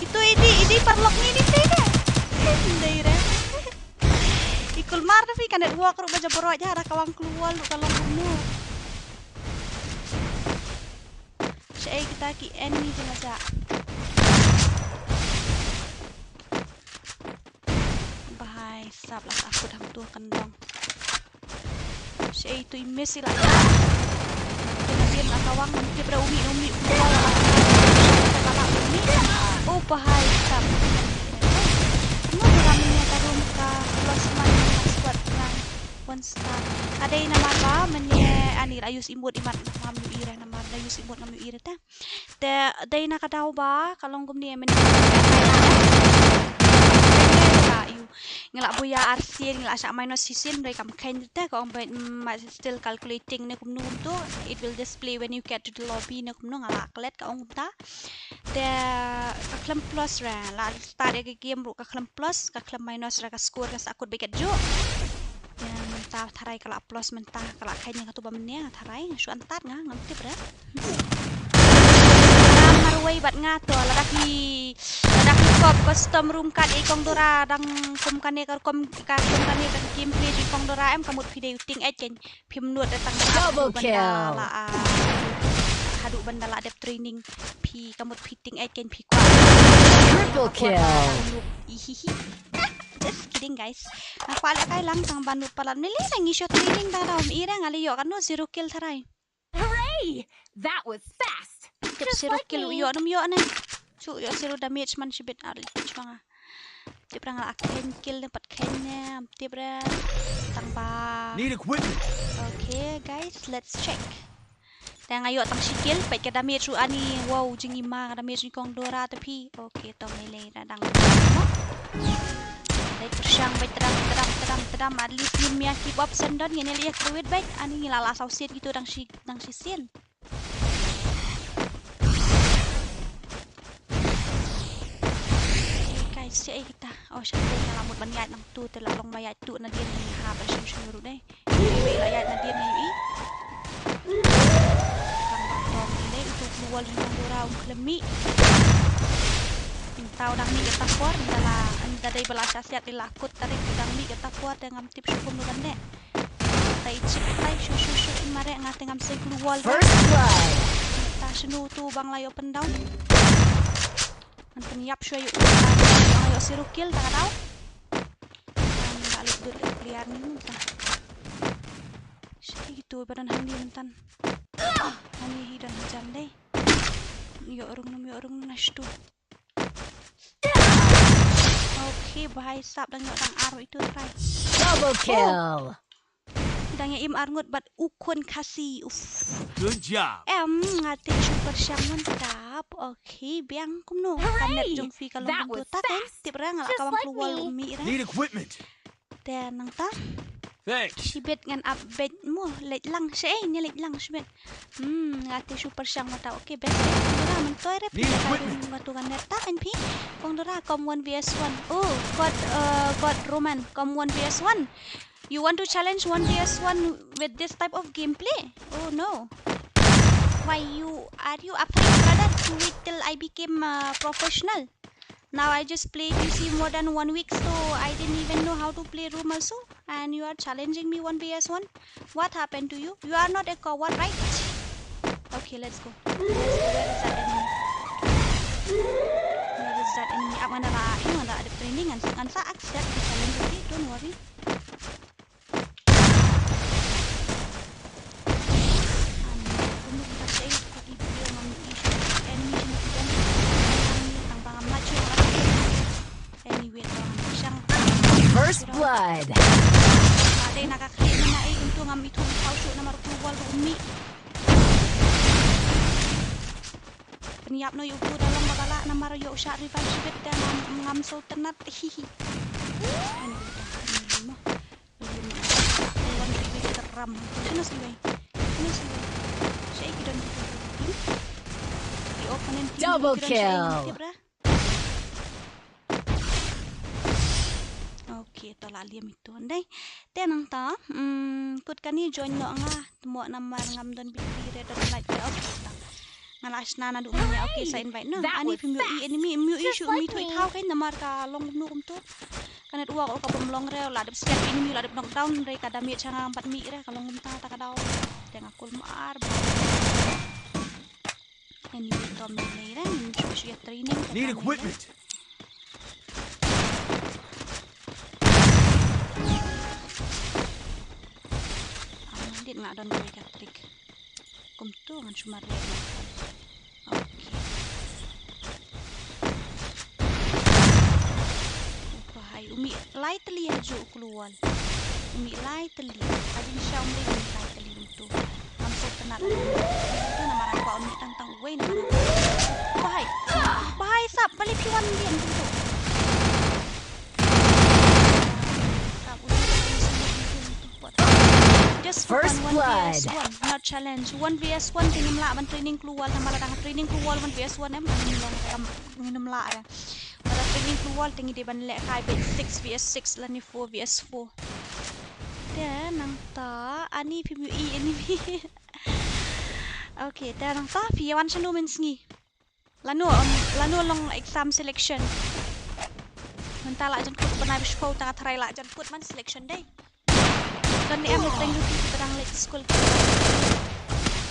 Ito idi, idi paralok ni di te de. Dei re. I kulmar da phi ka network ruh ba jabrot ha da kawang klur ruh ka long kumno. Shaei kita ki enemy jong nga ja. Bahai sap la ka kut hangto kan long. Shaei tu i miss i la. Kena dien la kawang, ngam tip re umi, umi, umi, umi. Oh, bahai sap. Kumno ram ïa ka room ka plus man ka squad rank one star. Ka dei namar ba mynne ani la use emote, imat ngam ïohi re, namar la use emote ngam ïohi re te. Te dei na ka daw ba ka long kumne mynne. Ngi la buh ïa arsien, ngi la shah minus shisien, dei kam kheiñ te ka ong ba, mm, still calculating ne kumno kumto. It will display when you get to the lobby ne kumno, nga la klet ka ong kumta. Te ka khlem plus re, la start ïa ka game ruh ka khlem plus, ka khlem minus re, ka score ka sa kut beit katjuh. Te mynta tharai ka la plus mynta, ka la kheiñ ïa kato ba mynne, tharai shu antat nga, ngam tip re. Nga marwei bad nga to, lada phi, lada phi kop custom room kat i kong Dora dang kum kane ka rukom, ka kum kane ka gameplay i kong Dora em, ka mut phi dei u tieng eit kein. Phim nud da tang. Double kill. La, ah, haduh ban da la dep training. Phi ka mut phi tieng eit kein phi kwah. Triple kill. Ihihi. Just kidding, guys. Nga kwah lehkai lang tang ba nud palat. Nili nang ngi shu training da da um i re, nga la ïoh katno, zero kill tharai. Hooray! That was fast. Tip zero kill, ïoh nym ïoh ne. Shu ïoh zero damage man shibit, ar li pich banga. Tip ra nga la kheiñ kill ne pat kheiñ ne, tip ra tang ba. Need equipment. Okay, guys, let's check. Te nga ïoh tang shi kill, peit ka damage ruh ani, wow, jingima ka damage ni kong Dora te phi. Okay, to melee ra dang. Pyrshang beit tram, tram, tram, tram. At least ngin mih ïa ki bop sendon, ngin ïa leh kruid beit. Ani ngi la lah saw sien kito dang shi, dang shisien. Ki kai siei kita. Oh, sha te nga la mut ban ïaid nangtu te la long ba ïaid tu nadien ngi hap ban shim shim ruh dei. Wei la ïaid nadien ngi ïohi. Tang ba tom ni dei utu u wall jong u Dora um khlem mih. Ynda u dang mih kata por, ynda la, ynda dei ba la shah siat ila kut tarik u dang mih kata por te ngam tip shu kumno ban leh. Tai chip tai shu shu shu mareh nga te ngam seng klur wall. First blood. Ta shanu tu bang la ïoh pyndown. Ngan pynïap shuwa ïoh bang la ïoh zero kill ta ka daw. Ngan ba leh dud leh clear ni mynta. Shi tu ba don hangne mynta. Hangne hi don hajan dei. Ïoh rung num ïoh rung na shtu. Okay, bhai sap dang ïoh dang ar itu try. Double kill. Dang ïa im ar ngut bad u khun Khasi. Uff. Good job. Em, nga te shu pyrshang mon tap. Okay, biang kumno. Hooray! Ka net jong phi ka long kumto ta kan. Tip ra nga la ka bang klur wall um mih ra. Need equipment. Te nangta. Thanks. Shibit ngan update mo leit lang. Shei ne leit lang shibit. Hmm, nga te shu pyrshang mata. Okay, best. Kong Dora, man toy rep. Need equipment. Nga tu kan net ta kan phi. Kong Dora, kom one v one. Oh, got, uh, got Roman, kom one v one. You want to challenge one v one with this type of gameplay? Oh no. Why you, are you afraid, brother? You wait till I became, uh, professional. Now I just play P C more than one week, so I didn't even know how to play room also. And you are challenging me one v one. What happened to you? You are not a coward, right? Okay, let's go. Let's go. Where is that enemy? Where is that enemy? Ap ngan da la, ap ngan da la training ngan, ngan sa accept the challenge, okay? Don't worry. First blood. Dei na ka khlieh na i kumtu ngam ithuh thaw shuh namar u wall ruh um mih. Pynïap noh ïa utu da long ba la namar ïoh shah revive shibit da ngam, ngam sngewtynnat. Hihi. Ani uta, ani mo. Ram. Shano siwei? Shano siwei? Shei ki don ki don. Ki opponent team ki don shei. Double kill. Tip ra. Okay, to la liam itu ndai. Te nangta, mm, kut kani join noh nga, tmo namar ngam don bitri re don light te. Okay, ta. Nga la shna naduh mynne. Okay, sa invite noh. Ani phim ïohi enemy, phim ïohi shuh, mi thuh thaw kein namar ka long kumno kumto. Ka network ka bym long re, la dep siat enemy, la dep knockdown re, ka damage ha nga bad mih re, ka long kumta ta ka daw. Te nga kul mar. Enemy tom ni nei re, ngin shu shu ïa training. Need equipment. Am dit nga don re ka trick. Kumtu ngan shu mareh. Okay. Upa hai, u mih lai tylli ha ju u klur wall. U mih lai tylli. Ka jingshisha um dei u mih lai tylli kumtu. Ngam sngewtynnat. Kumtu namar nga kwah u mih tang tang uwei namar. Upa hai. Upa hai sap balei phi wan biang kumtu. Just for fun, one v one, not challenge. One v one te ngim lah ban training klur wall, namar lada training klur wall one v one em, ngim lah re. Lada training klur wall te ngi dei ban lehkai beit six v six lane four v four. Te nangta ani phim ïohi ani phi. Okay, te nangta phi wan shano mynsngi? Lano, um, lano long exam selection. Mynta la jan kut, bnai ba shiphew ta ka tharai la jan kut man selection day. Don ne em, la teng ruti kita dang leit skul.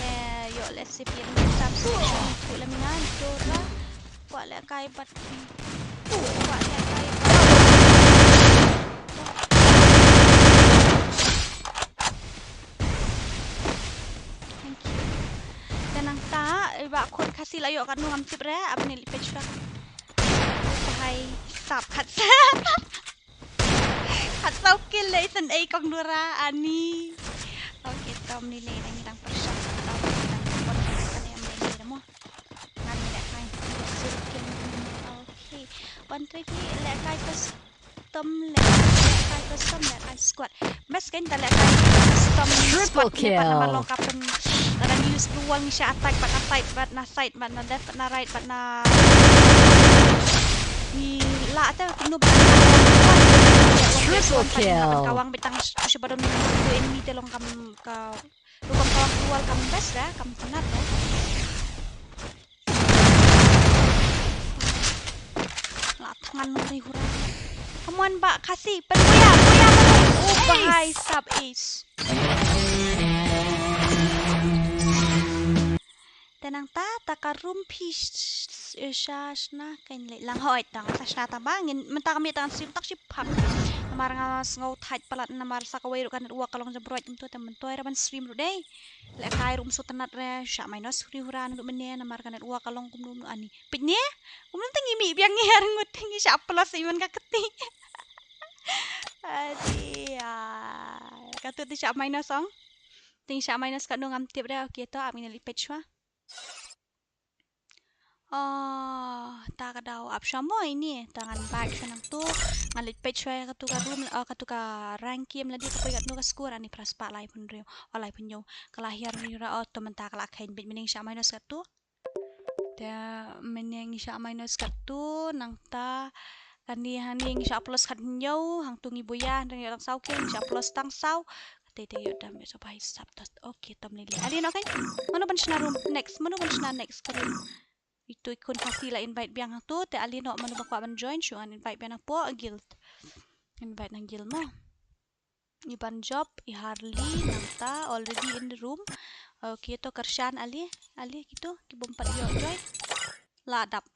Eh, ïoh leh sip ïa exam selection tu la mynta Dora. Kwah lehkai bad phi. Kwah lehkai bad. Thank you. Te nangta, i Bah Khun Khasi la ïoh katno ngam tip re, ap ne lipet shuwa. Bhai sap khatsaw. Khatsaw kill le i san ei kong Dora ani. Okay, tom ni le dang dang pyrshang. Tom ni dang pon kan em le ni mo. Ngan ni le kai. Zero kill. Okay. One three lehkai pas. custom, lehkai custom, lehkai squad. Best kein da lehkai custom squad ne pat namar long ka pyn, lada ngi use global ngi shah attack bad na side bad na side bad na left bad na right bad na, ngi lah te kumno ba. Triple kill. Kawang bad tang shu ba don enemy te long kam ka Rukom kawang global kam best da, kam tnat da. La thngan ri hura. Come on ba Khasi, pyn buya, buya, pyn buya. Oh, bahai sab ace. Te nangta, ta ka room phi sh-, sh-, sh-, shna kein leit lang hoi tang, ta shna tang ba, ngin mynta ka mih tang sim tak shi phang. Namar nga sngew thait palat namar sa kawei ruh ka network ka long jam ruaid kumto, te myntoi ra ban stream ruh dei. Lehkai ruh ym shu tnat re, shah minus huri hura naduh mynne namar ka network ka long kumno kumno ani. Peit ne? Kumno te ngi mih biang ngi ar ngut te ngi shah plus i man ka kti. Adi, ah. Katto te shah minus ong. Te ngi shah minus katno ngam tip re, okay to, ap ngin leit peit shuwa. Oh, ta ka daw ap shuwa mo ini, ta ngan back shuwa nangto, ngan leit peit shuwa ïa kato ka room, oh, kato ka rank game lada ka poi katno ka score, ani phra spah lai phew hynriew, oh, lai phew hynñiew, ka la hiar hynriew ra, oh, to mynta ka la kheiñ beit mynne ngi shah minus katto. Te mynne ngi shah minus katto, nangta kane hangne ngi shah plus khathynñiew, hangto ngi buya, hynrei ngi ïoh tang saw kill, ngi shah plus tang saw. Te te ïoh damage, oh, bahai sab ta. Okay, to mynne lei. Ale noh kein. Mano ban shna room next? Mano ban shna next ka room? Ito i khun Khasi la invite biang hangto, te ale noh mano ba kwah ban join, shu ngan invite biang na po guild. Invite na guild mo. I ban job, i Harley, nangta, already in the room. Okay, to kyrshan ale, ale kito, ki bym pat ïoh join. La dap.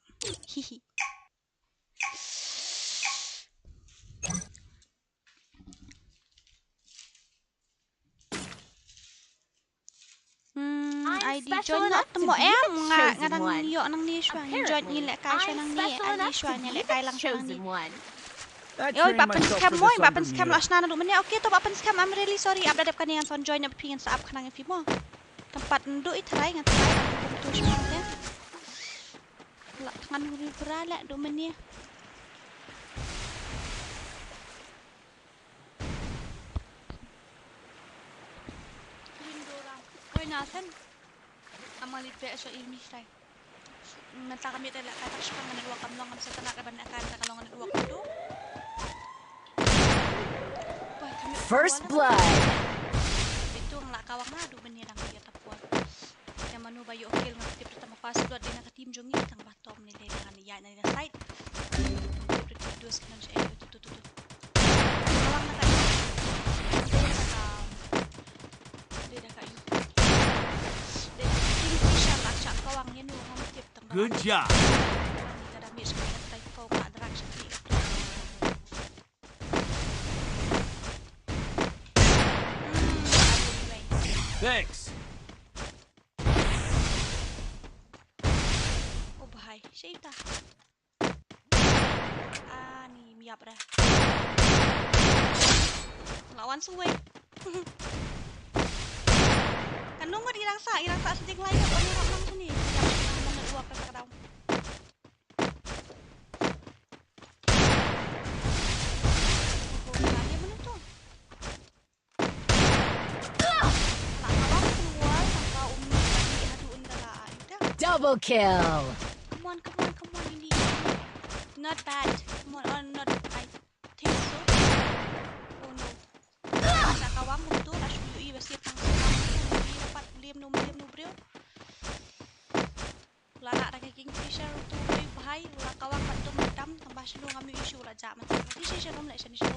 Hihi. Hmm, I D join not mo em, nga, nga dang ïoh nangne shuwa, ngin join, ngin lehkai shuwa nangne, I D shuwa, ngin lehkai lang shuwa nangne. Oi, ba pynskhem mo, ba pynskhem la shna naduh mynne. Okay, to ba pynskhem, I'm really sorry. Ap da dep kane ngan sa join ïa phi, ngan sa ap khnang ïa phi mo. Tang pat ndu i trai ngan trai, ngan kumtu shuwa te. La thngan huri hura leh duh mynne. Oi, Nathan. Ama lit be so imi sai. Mynta ka mih te la ka tak shukang ngan dua kam long kam sa tana ka ban ka ta ka long ngan dua kam tu. First blood. Itu ngelak kawang na du ben ya dang dia tapon. Yang manu bayu okil ngan tip tama first blood dina ka team jong ngi tang ba tom ni dei ngan ya na side. Tip tip dos kan je tu tu tu tu. Kawang na ka. Dei da ka yu. Dei da ka yu. Dei da ka yu. Kingfisher la shah kawang ya nu ngam tip. Good job. Thanks. Oh, bhai, shaita. Ani miap re. Lawan suwei. Kan nunggu di rangsa, i rangsa seding lain, kan nunggu nang sini. Yang nunggu uap kata kata. Double kill. Come on, come on, come on, ini. Not bad. Come on, oh, not, I think so. Oh no. Sa kawang kumtu, la shu yu i basi pang sa kawang kumtu, yu i dapat liam no, liam no, bro. La la da ka kingfisher tu, oi bhai, la kawang pat tu mendam, tambah shu ngam yu issue la ja mata. Kingfisher rum la shan shu.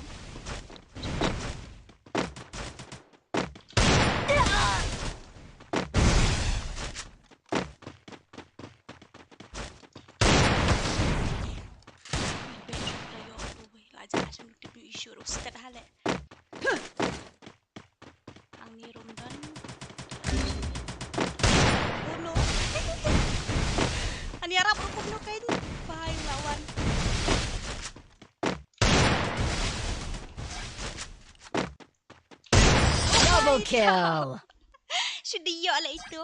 Ang ni rum don. Oh no. Ani arap rukum no kain. Bhai lawan. Double kill. Shu di ïoh la itu.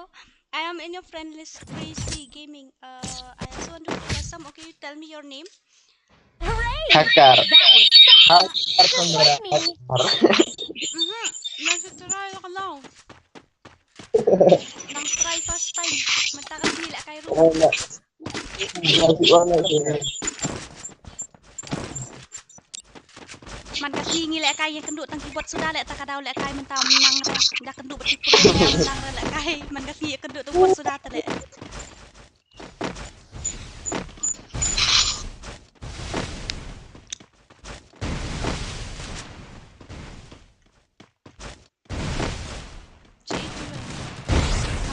I am in your friend list, Crazy Gaming. Uh, I also want to play some. Okay, you tell me your name. Hacker. That was fast. Har, har, har, har. Mhm. Nang try la ka daw. Nang try first time. Mynta ka sngi lehkai ruh. Wala. Wala, wala. Man ka sngi ngi lehkai ïa kynduh tang keyboard suda leh ta ka daw lehkai mynta ym nang re. Da kynduh bad keyboard ym nang re lehkai. Man ka sngi ïa kynduh tang keyboard suda te leh.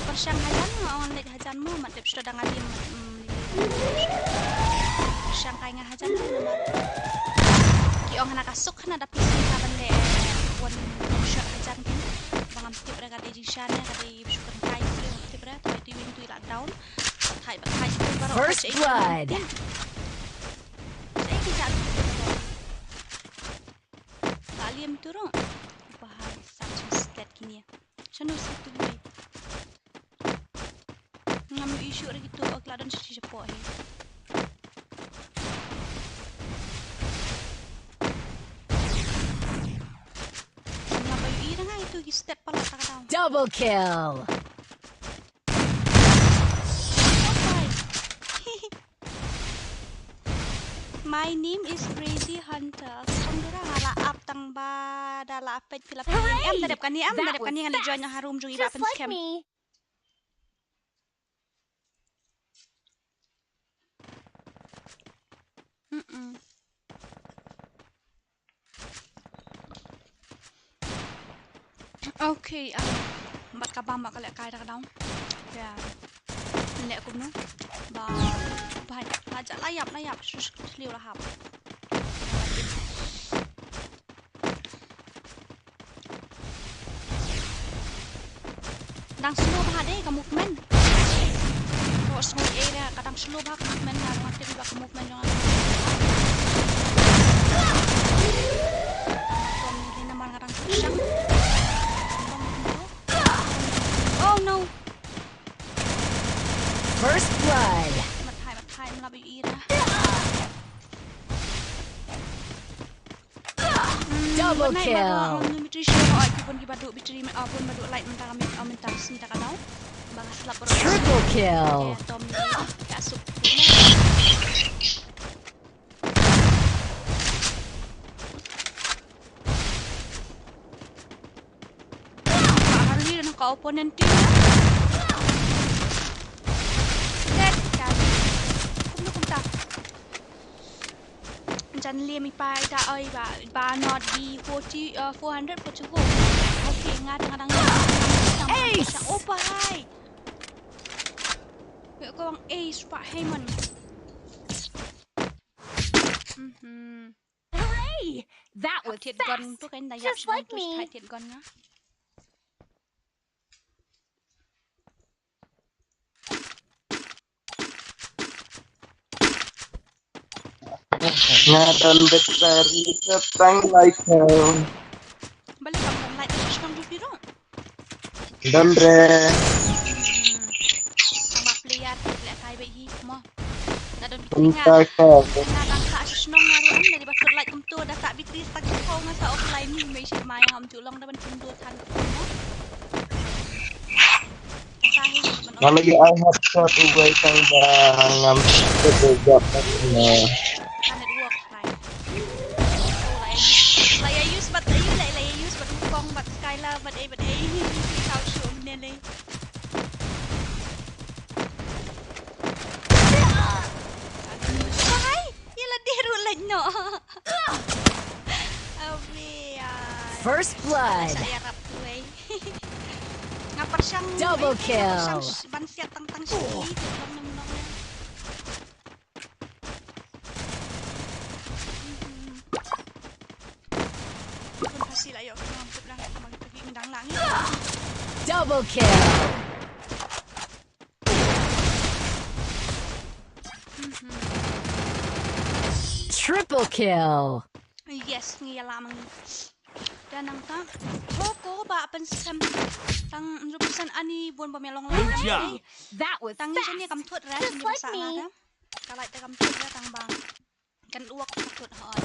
Pyrshang hajan nga ong leit hajan mo, mat dep shuh da nga liem, mm, pyrshang kai nga hajan mo namar ki ong hana ka suk hana da pisi ka ban leh wan shot hajan kin. Ba ngam tip re ka dei jingshan ne ka dei shu kan kai ki ngam tip re, thai tu win tu la down. Thai ba thai tu baroh. First blood. Thai ki jat. Ka liem tu rong. Bahai sat sat kine. Shano sat tu bui. Ngam ïohi shuh re kitu, ok, la don shi shapoh hi. Ngam ïohi re nga itu ki step pala ta ka daw. Double kill. My name is Crazy Hunter. Song dura nga la ap tang ba da la ap pet pila pin. Em da dep kani, em da dep kani ngan join ha room jong i ba pen scam. Mm-mm. Okay, um, bad ka bam ba ka lehkai da ka daw. Ya. Leh kumno? Ba, ba, ba ja la ïap, la ïap, shu, shu, shu, la hap. Dang slow bha de ka movement. Ko sngewthuh ïa ka dang slow bha ka movement, nga dang tip ba ka movement jong nga. Ko ni namar nga dang shang. Oh no. First blood. Mat hai, mat hai, mlap ïa ira. Double kill. Triple kill. Ka opponent team. Dead, dead. Kumno kumta. Jan liem i pa ita oi ba, ba not di forty, uh, four hundred forty-four. Okay, nga tang dang. Ace. Oh, bhai. Wek ko bang ace pa Heyman. Mhm. Hooray! That was fast. Just like me. Thied gun tu kan da ïap shuh tu thied gun nga. Nga don battery ka tang lai ka. Balei kam don light da shisha kam jubiro? Don re. Hmm. Sama player lehkai ba hi mo. Nga don battery nga. Nga dang sah sha shnong nga ruh em, lada ba kut light kumto da sah battery sa ki phone nga sa offline ni, mei shi mai ngam ju long da ban kumto than ka phone mo. Ka sa hi ban. Nga lagi ai hotspot uwei tang ba ngam shu jop na. Ka network lai. Oh, lai, lai use bad, lai, lai use bad Wukong bad Skylar bad ei bad ei. Kau shu ne le. Hai, ïa la dih ruh leit noh. Awi, ai. First blood. Sa ïarap tu, eh. Nga pyrshang, double kill. Nga pyrshang ban siat tang tang shi. Long long long. Double kill. Triple kill. Yes, ngi ïa la ma ngi. Da nangta. Ko ko ba pynskhem tang hynriew percent ani bun ba me long lai. Good job. That was fast. Tang ngi shane kam thut re, shane ba sah nga re. Ka light te kam thut re tang ba. Kan uak ka thut hoi.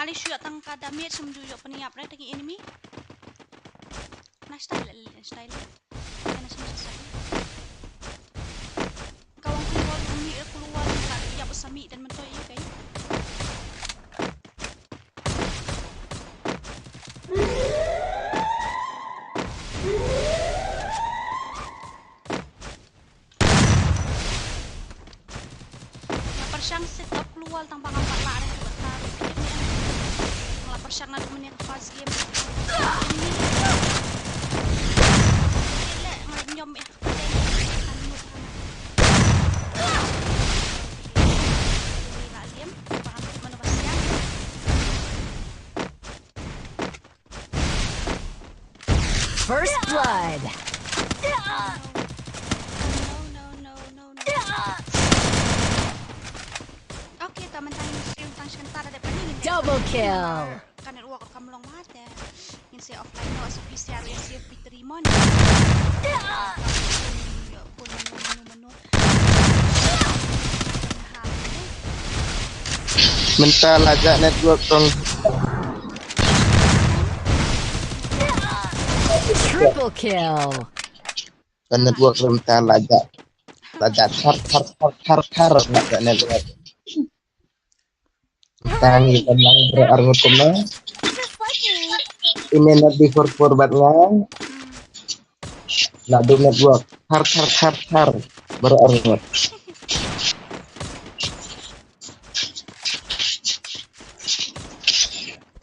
Shu ïoh tang ka damage, shu ju ïoh pynïap re tang ki enemy. Na style, na style. Na style. Ka wang ki wall kami e keluar ka ïap sami dan mentoi e kai. Nga pyrshang set up keluar tang ba ngam pat lah re, buat tarik. Nga la pyrshang naduh mynne ka first game. Leh nga la nyom eh. First blood. No, no, no, no, no. Okay, ta mynta ngin stream tang shi kynta da dep kane ngin dep. Double kill. Ka network kam long ma te. Ngin sa offline noh, sa P C R, sa P three mon. Pun mano, mano, mano. Mynta la jah network tong. Triple kill. Ka network mynta la jah. La jah thar, thar, thar, thar, thar, la jah network. Tang ïa ka nang bro arngut kumno. Ine na di for for bat nga. Naduh network. Thar thar thar thar. Bro arngut.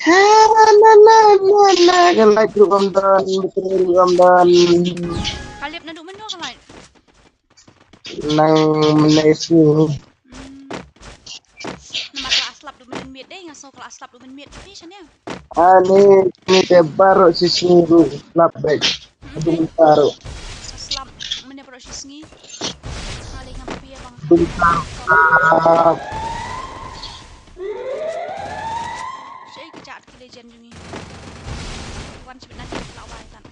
Ha na na na na. Ka like ruh ngam don, ka like ruh ngam don. Ka lip naduh mynno ka like? Nang mynne sngi. Hmm. Namar ka la slap duh mynmiet dei, nga sngew ka la slap duh mynmiet te shane. Ani ni te baroh shi sngi ruh slap beit. Hmm. Duh mynta ruh. Ka slap mynne baroh shi sngi. Nga lei ngam pia bang. Duh mynta ruh slap. Shei ka jat ki legend jong ngi. Wan shibit na ki la wai tan.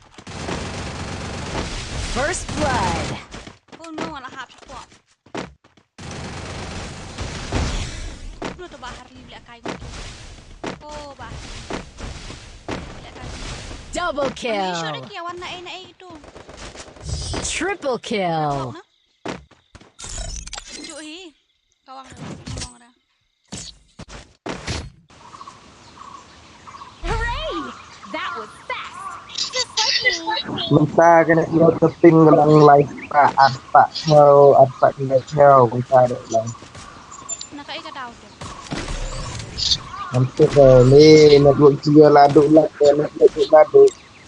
First blood. Oh no, nga la hap shapoh. No to ba Harley leh kai ngut. Oh ba Harley leh kai ngut. Double kill. Ni sure ki wan na ai na ai itu. Triple kill. Ju hi. Kawang kawang ra. Hooray! That was fast. Just like me. Mynta kane ïa ka ping lang lai pa at pa theo at pa theo mynta de lang. Na ka ika daw tu. Mynta ni network jia la du la network la du.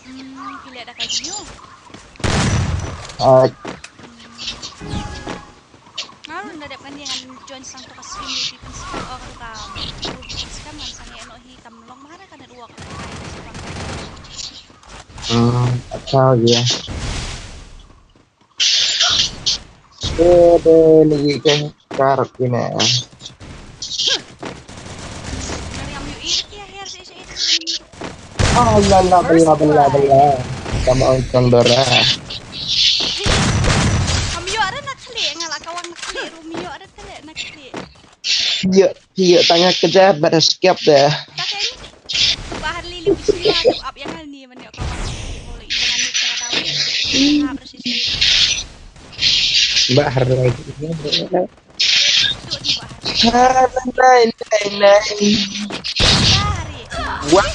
Hmm, ki leh da ka jio. Ai. Nga ruh da dep kane ngan join sang to ka stream ïa ki pynskhem, oh, ka to ka, pynskhem ngan sang ïa noh hi kam long ma ha ka network. Hmm, acha ïa. Eh, de ni ka karap kine. Ngam ïohi ïa her shi shi. Ah, la la bela bela bela. Tama ong tong dora. Kam ïoh re na khlieh nga la kawang na khlieh rum ïoh re tele na khlieh. Ïoh ïoh tanga keja bad skep de. Taken. Bahar lili bismillah tu ap yang hal ni mane kawang. Boleh ikan ni tanga tahu. Bahar lagi. Nai, nai, nai. Wah,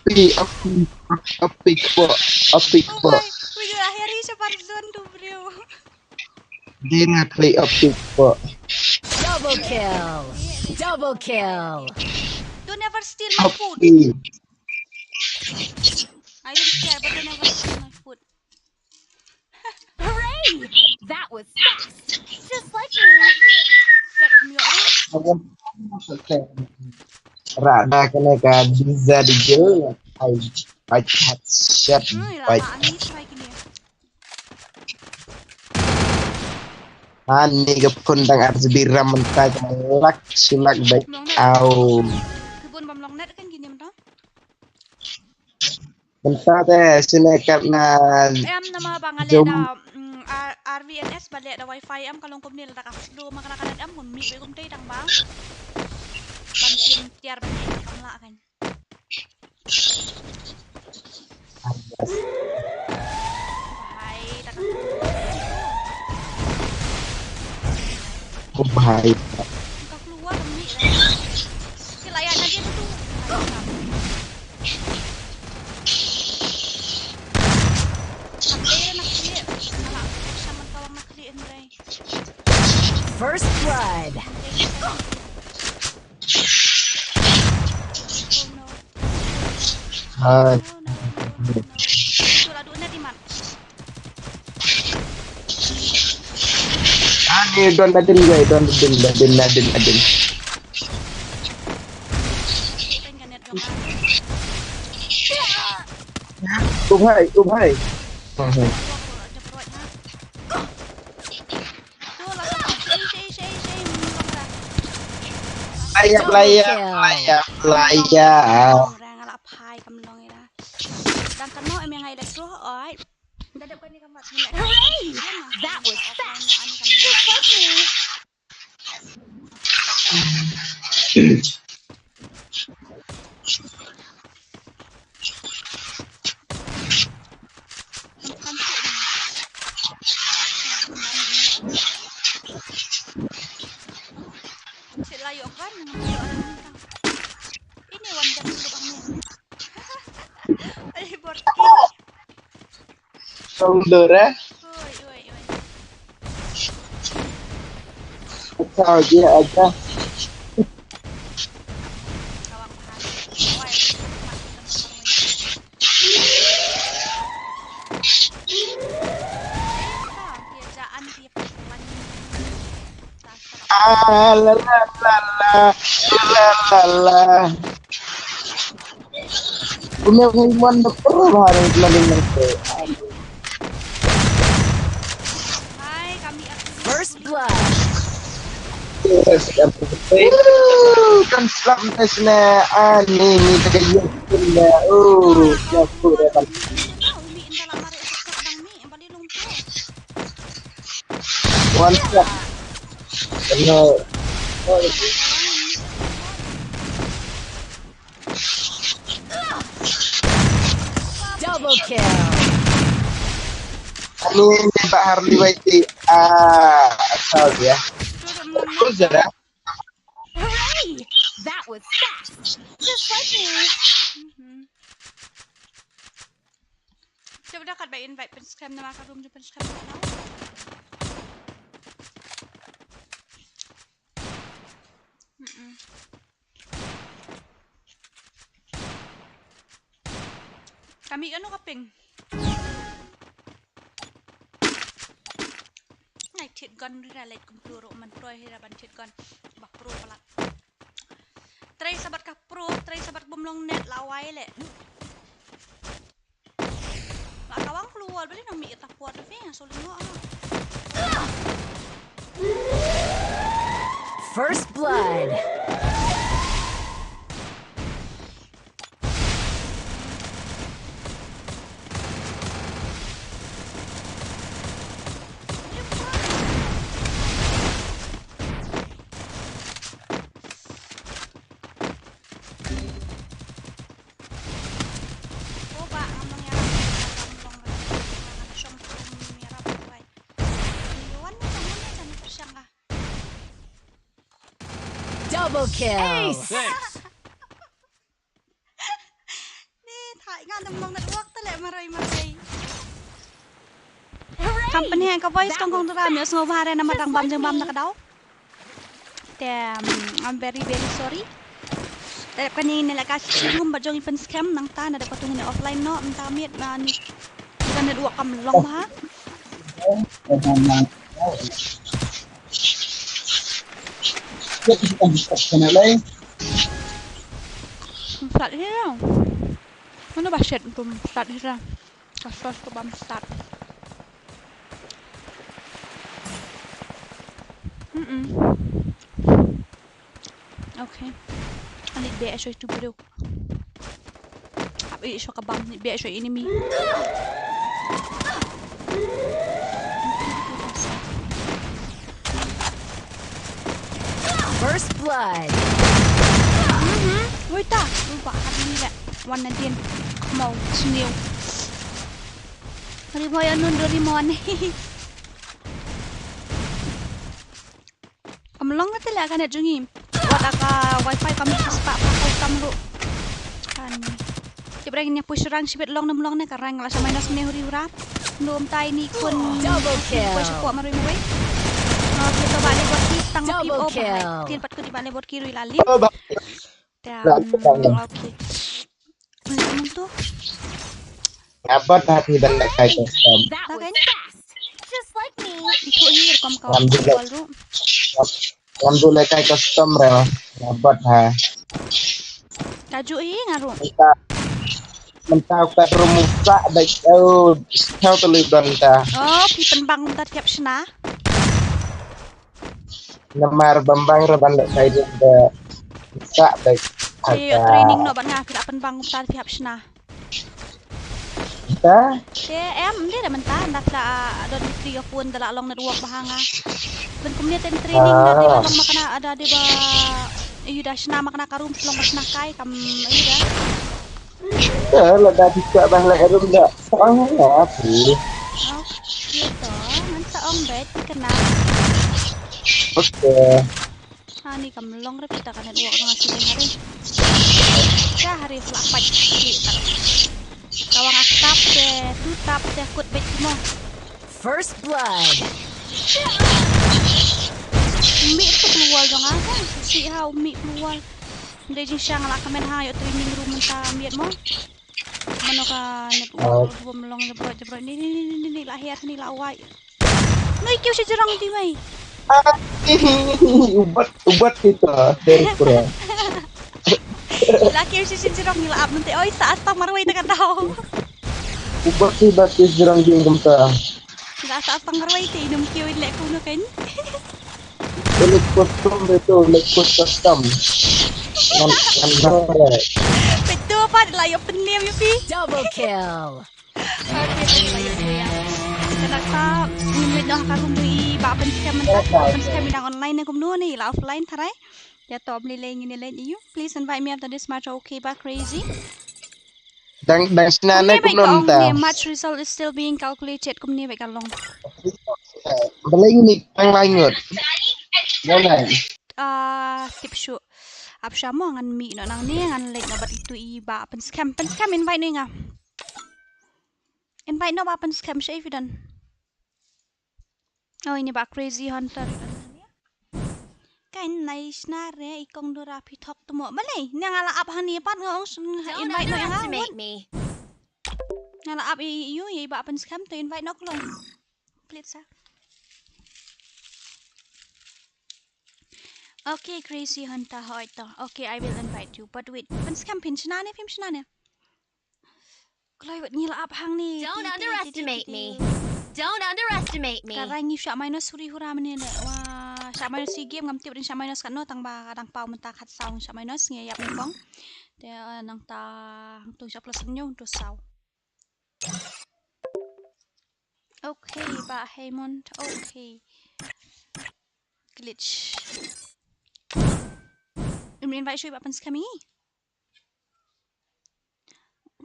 api, api, api kepok, api kepok. Wih, akhir ni sebar zone tu, bro. Dia nak play api kepok. Double kill. Double kill. Don't ever steal my food. I don't care, but don't ever steal my food. Hooray! That was fast. Just like me. Kat kami orang. Rada kena ka Diza di je. Ai, ai, headshot. Hmm, ai. Lama ni try kini. Ani ka phone dang R G B RAM mynta ka lak silak bai. Au. Kibun bam long net kan kini mynta. Mynta te sine kat na. Em nama ba nga leh da, mm, R-, R V N S ba leh da wifi em ka long kumne lada ka slow ma ka la ka em ngun mih be kumte tang ba. Ban sim tiar ba ne kam lah kan. Bhai, ka keluar demi dah. Sila ya lagi tu. First blood. Hai. Ani don nadin gai, don nadin, nadin, nadin, nadin. Ub hai, ub hai. Playa, playa, playa, playa. Hooray! That was fast! Just like me! Ini wan dan dulu kami. Ay, Borki. Song Dora. Oi, oi, oi. Acha, acha, acha. Ah, la, la, la, la. La, la, la. Punya human dokter baru lagi nanti. First blood. Kan slam tes na ani ni tak yakin na. Oh, jatuh dah kan. One shot. Kena. Double kill. Ani ni ba Harley Y T. Ah, asal dia. Betul Zara. Hooray! That was fast. Just like me. Cuba dah kat ba invite pynskhem nama ka room jong pynskhem ka nau. Mm-mm. Kami kano ka ping. Ngai thied gun ri ra leit kumtu ruh man troi hi ra ban thied gun. Ba pro palat. Trei sabat ka pro, trei sabat bym long net la wai le. La ka wang keluar beli nang mi ta puat fi so lingo. First blood. Double kill. Ace. Thanks. Ni thai nga dam long network te le marai marai. Company ha ka voice kong kong tu ram yo sngo bha re namar dang bam jeng bam na ka dau. Te, um, I'm very very sorry. Te kani ne la ka shi room ba jong i pen scam nang ta na da patung ne offline no nta miet na ni. Ka network kam long bha. Plat hi. Mano ba shet tum plat hi ra. Ka sos ka bam start. Mm-mm. Okay. Ani be a shoi tu bro. Ap i shuwa ka bam ni bia shuwa enemy. First blood. Mhm. Woi ta. Woi ba hap ni le. Wan nadien. Khmau, sniew. Ri mo ïa nun do ri mo wan. Kam long te leh ka net jong ngi. Wat ka wifi kam spah pa ko kam ruh. Kan. Tip reng nya push rang shibit long nam long ne ka rang la sa minus ne huri hura. Num tai ni kun. Double kill. Push ko marui marui. Kita balik buat ki tang ki. Double kill. Tin pat ku di balik buat ki rui lalim. Double kill. Dan, okay. Ano tu? Dapat hati dan kai custom. That was fast. Just like me. Itu hi rukom ka. Ngambil, ngambil kai custom re. Dapat ha. Kaju hi ngaru. Minta, minta ka rumu ka dai. Oh, kau tu lu don ta. Oh, ki pynbang ta tiap shna. Namar bambang ra ban da kai da sa da. Training no ban nga ki la pynbang ta phi hap shna. Ta? Te em de da mynta da la don three of one da la long network ba ha nga. Ban kumne ten training da de ba long makna ada de ba. Ayu da shna makna ka room long ba shna kai kam ayu da. Te la da bisa bah la room da. Sang ya pi. Okay to, ngan sa ong bet kena. Okay. Ani kam long re pita ka network nga sini hari. Ya hari flapat. Kawang aktap te tutap te kut bet mo. First blood. Mi tu keluar dong ah kan. Si ha umi keluar. Dei jingshang la kamen ha yo training room mynta miet mo. Mano ka network bom long jebroit jebroit ni ni ni ni ni la her ni la wai. Noi kiu shi jerong di mai. Ubat ubat kita dari pura. La kiu shi jerong ni la ap nanti oi sa astang marwai ta ka tau. Ubat ubat shi jerong di kumta. La sa astang marwai te inum kiu le kuno kan. Lek custom betul, lek custom. Ngan ngan ngan. Betul pat la yo penim yo pi. Double kill. Okay, betul la yo penim. Kena ka ngin noh ka room i ba pen scam mentah, ba pen scam i dang online ne kumno ne la offline tharai. Ya to beli lei ngin lei you. Please invite me after this match, okay ba crazy. Dang dang sna ne kumno mynta. Match result is still being calculated kumne ba ka long. Balei ngi tang lai ngut. Balei? Ah, tip shu. Ap sha mo ngan mih noh nangne ngan leit noh bad itu i ba pen scam pen scam invite noh nga. Invite noh ba pen scam sha if you done. Oh ini ba crazy hunter. Kan nai sna re i kong dura phi thok tu mo. Balei ne nga la ap hani pat nga ong invite noh nga. Nga la ap i yu i ba pen scam to invite noh klong. Please sir. Okay, crazy hunter hoi to. Okay, I will invite you. But wait, pen scam phin shna ne phim shna ne. Kloi wat ngi la ap hang ni. Don't underestimate me. Don't underestimate me. Ka rai ngi shah minus huri hura mane ne. Wa shah minus si game ngam tip rin shah minus kan no tang ba dang pau mynta khat saw shah minus ngi yap ni kong. Te nang ta hang tu shah plus nyu tu saw. Okay ba Haymond. Okay. Glitch. Im invite shui ba pen scam ngi.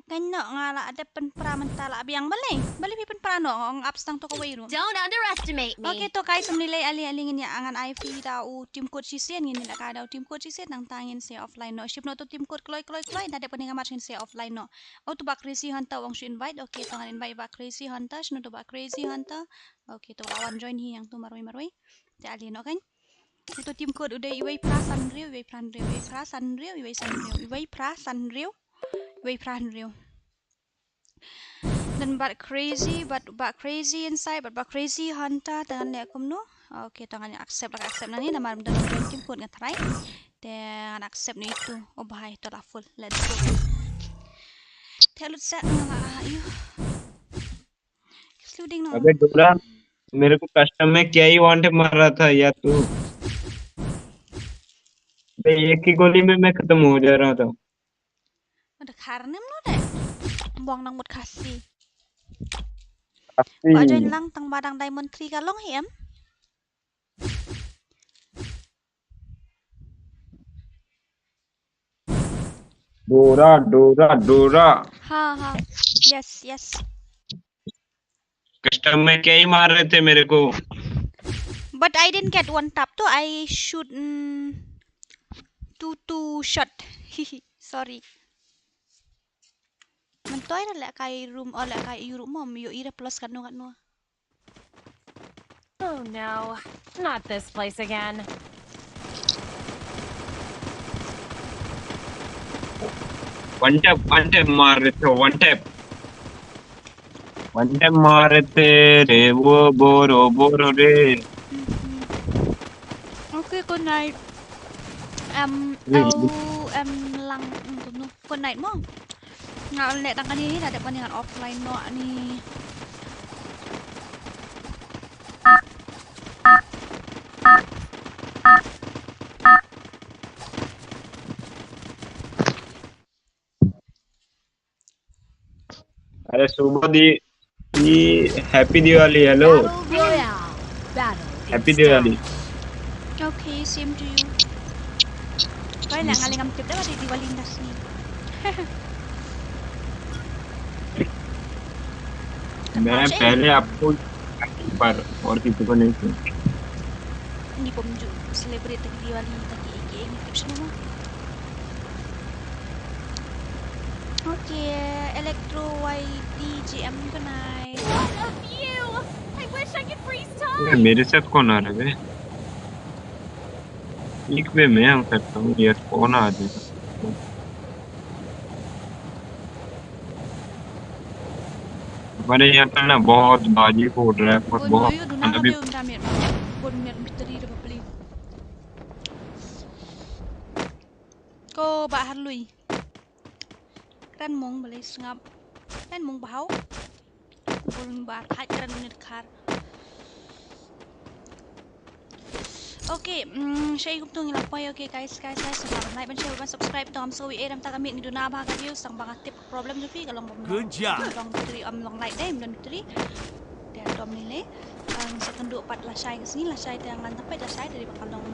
Kan no nga la dep pynpra mynta la biang balei? Balei phi pynpra no ngong ap stang to kawei ru. Don't underestimate me. Okay to guys, um lei ali ali ngin ya angan ai phi da u team code shisien ngin la ka da u team code shisien nang ta ngin se offline no. Ship no to team code kloi kloi kloi da dep ni ngamat ngin se offline no. Oh to ba crazy hunter wang shu invite. Okay to ngan invite ba crazy hunter shino to ba crazy hunter. Okay to ba wan join hi yang to maroi maroi. Te ali no kan. Ito team code u dei iwei phra san hynriew, iwei phra hynriew, iwei phra san hynriew, iwei phra san hynriew, iwei phra san hynriew, iwei phra hynriew. Dan bad crazy, bad, bad crazy inside, bad, bad crazy hunter, te ngan leh kumno. Okay, te ngan accept, la accept nangne, namar mynta team code nga try. Te ngan accept ne itu. Oh bhai, to la full. Let's go. Te lut sa nga la, ah, yu. Including no. अबे डोरा, मेरे को कस्टम में क्या ही वांट मार रहा था यार तू। बे एक ही गोली में मैं खत्म हो जा रहा था। Ada karnem no de. Buang nang mut kasi. Kasi. Ba join lang tang ba dang diamond three ka long hi em. Dora, Dora, Dora। हाँ, हाँ। Yes, yes। कस्टम में क्या ही मार रहे थे मेरे को। But I didn't get one tap, तो I shoot, mm, two, two shot। Sorry। Mynta ïa lehkai room, oh, lehkai ïa u room mo, ïohi da plus katno katno. Oh no, not this place again. One tap, one tap मार रहे थे, one tap। One tap मार रहे थे रे वो बोरो बोरो रे। Okay, good night. Em, hmm. Em lang, mm, kumno. Good night mo. Nga leh tang kane hi, da dep kane ngan offline noh ni. अरे सुबह दी, ये Happy Diwali, hello। Battle royale। Battle Happy Diwali। Okay, same to you। Koi la ngali ngam tip da ba Diwali nda sini। मैं पहले आपको एक बार और किसी को नहीं सुना। Ni pom ju celebrate taki Diwali taki eke eke ni tip shano mo. Okay, Electro Y D G M, good night। What a view! I wish I could freeze time! ये मेरे साथ कौन आ रहा है बे? एक बे मैं आ सकता हूँ यार, कौन आ जाएगा? हमारे यहाँ पे ना बहुत बाजी फोड़ रहा है, बहुत, बहुत, अभी। Ko Bah Harlui. Kren mong balei sngap. Kren mong bahaw. Bun bar khat kren minit khar. Okay, mm, shei kumtu ngi la poi, okay, guys, guys, guys, sngap ban like, ban share, ban subscribe, to am so wi, eh, dam ta ka miet ngi duna ba ka view, sang ba nga tip problem jong phi, ka long ba long battery, am long light dei, am long battery. Te to am lei lei. Ngi sa kynduh pat lashai ka sngi, lashai te ngan tang peit lashai te dei ba ka long.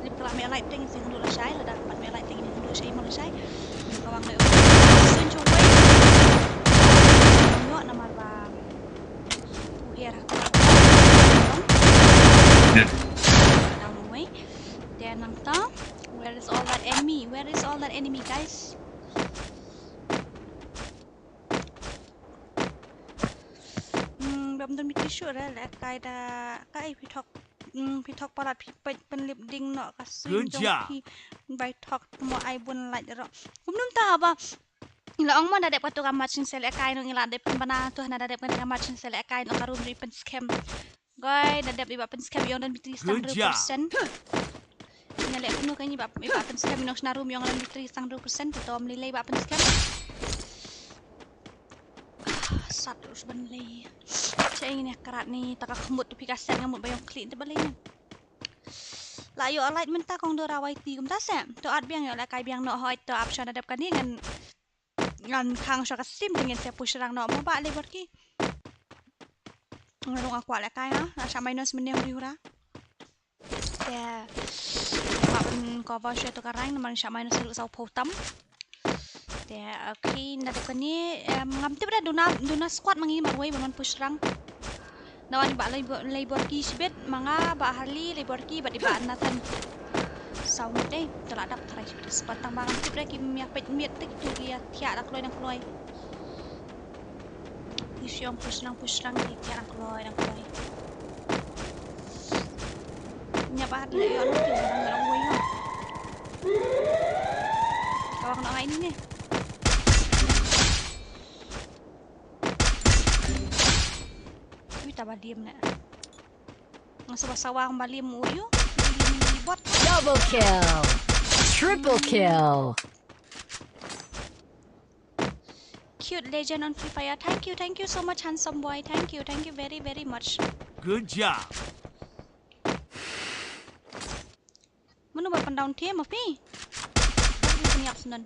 Dei ba ka la mih light te ngi sa kynduh lashai, lada pat mih light te ngi kynduh shai mo lashai. Ka wang lei. Sun chu wei. Ngi namar ba u hiar ha ka. Down wei. Te nangta. Where is all that enemy? Where is all that enemy, guys? Hmm, bym don miti shuh re, lehkai da kai phi thok, hmm, phi thok palat phi peit pynlip ding noh ka suiñ jong phi. Bai thok mo ai bun lait ro. Kumnum ta ba. Ngi la ong mo da dep katu ka matching se lehkai noh, ngi la dep pynbna tu hana da dep kane ka matching se lehkai noh ka room ri pynskhem. Guys, da dep i Bah Pynskhem i ong don battery san hynriew percent. Nga leh kumno kein i Bah, i Bah Pynskhem i ong shna room i ong don battery san hynriew percent, to ym lei lei Bah Pynskhem. Ah, sat us ban lei. Che ngin ïa krat ni, ta ka khmut tu phi ka set nga mut ba ïong khlieh te ba lei ni. La ïoh light mynta kong Dora Y T kumta se. To at biang ïoh lehkai biang noh hoi to ap sha da dep kane ngan Ngan khang sha ka sim te ngin sa push rang noh mo Bah Leborki. Nga rung nga kwah lehkai ha. Nga shah minus mynne huri hura. Te Bah ban cover sha to ka rank namar nga shah minus ruh saw phew tam. Te okay, na dep kane, em, ngam tip da duna, duna squad ma ngi marwei ban wan push rang. Nawan i Bah Leibor-, Leiborki shibit, ma nga Bah Harley, Leiborki bad i Bah Nathan. Saw ngut dei, to la dap tharai shibit ka squad tang ba ngam tip re kim ïa peit miet te kitu ki ïa thiah dang kloi dang kloi. Ki shu ong push nang push nang ki thiah dang kloi dang kloi. Ïa Bah Harley ïa nang ki dang ïa nang wei nang. Ka wang nang ai ni ne. Ui, ta ba dim ne. Nga sa ba sawang ba lim u yu. Lim bot. Double kill. Triple kill. Cute legend on Free Fire. Thank you, thank you so much, handsome boy. Thank you, thank you very, very much. Good job. Mano ba pan down team of me? Pynïap snon.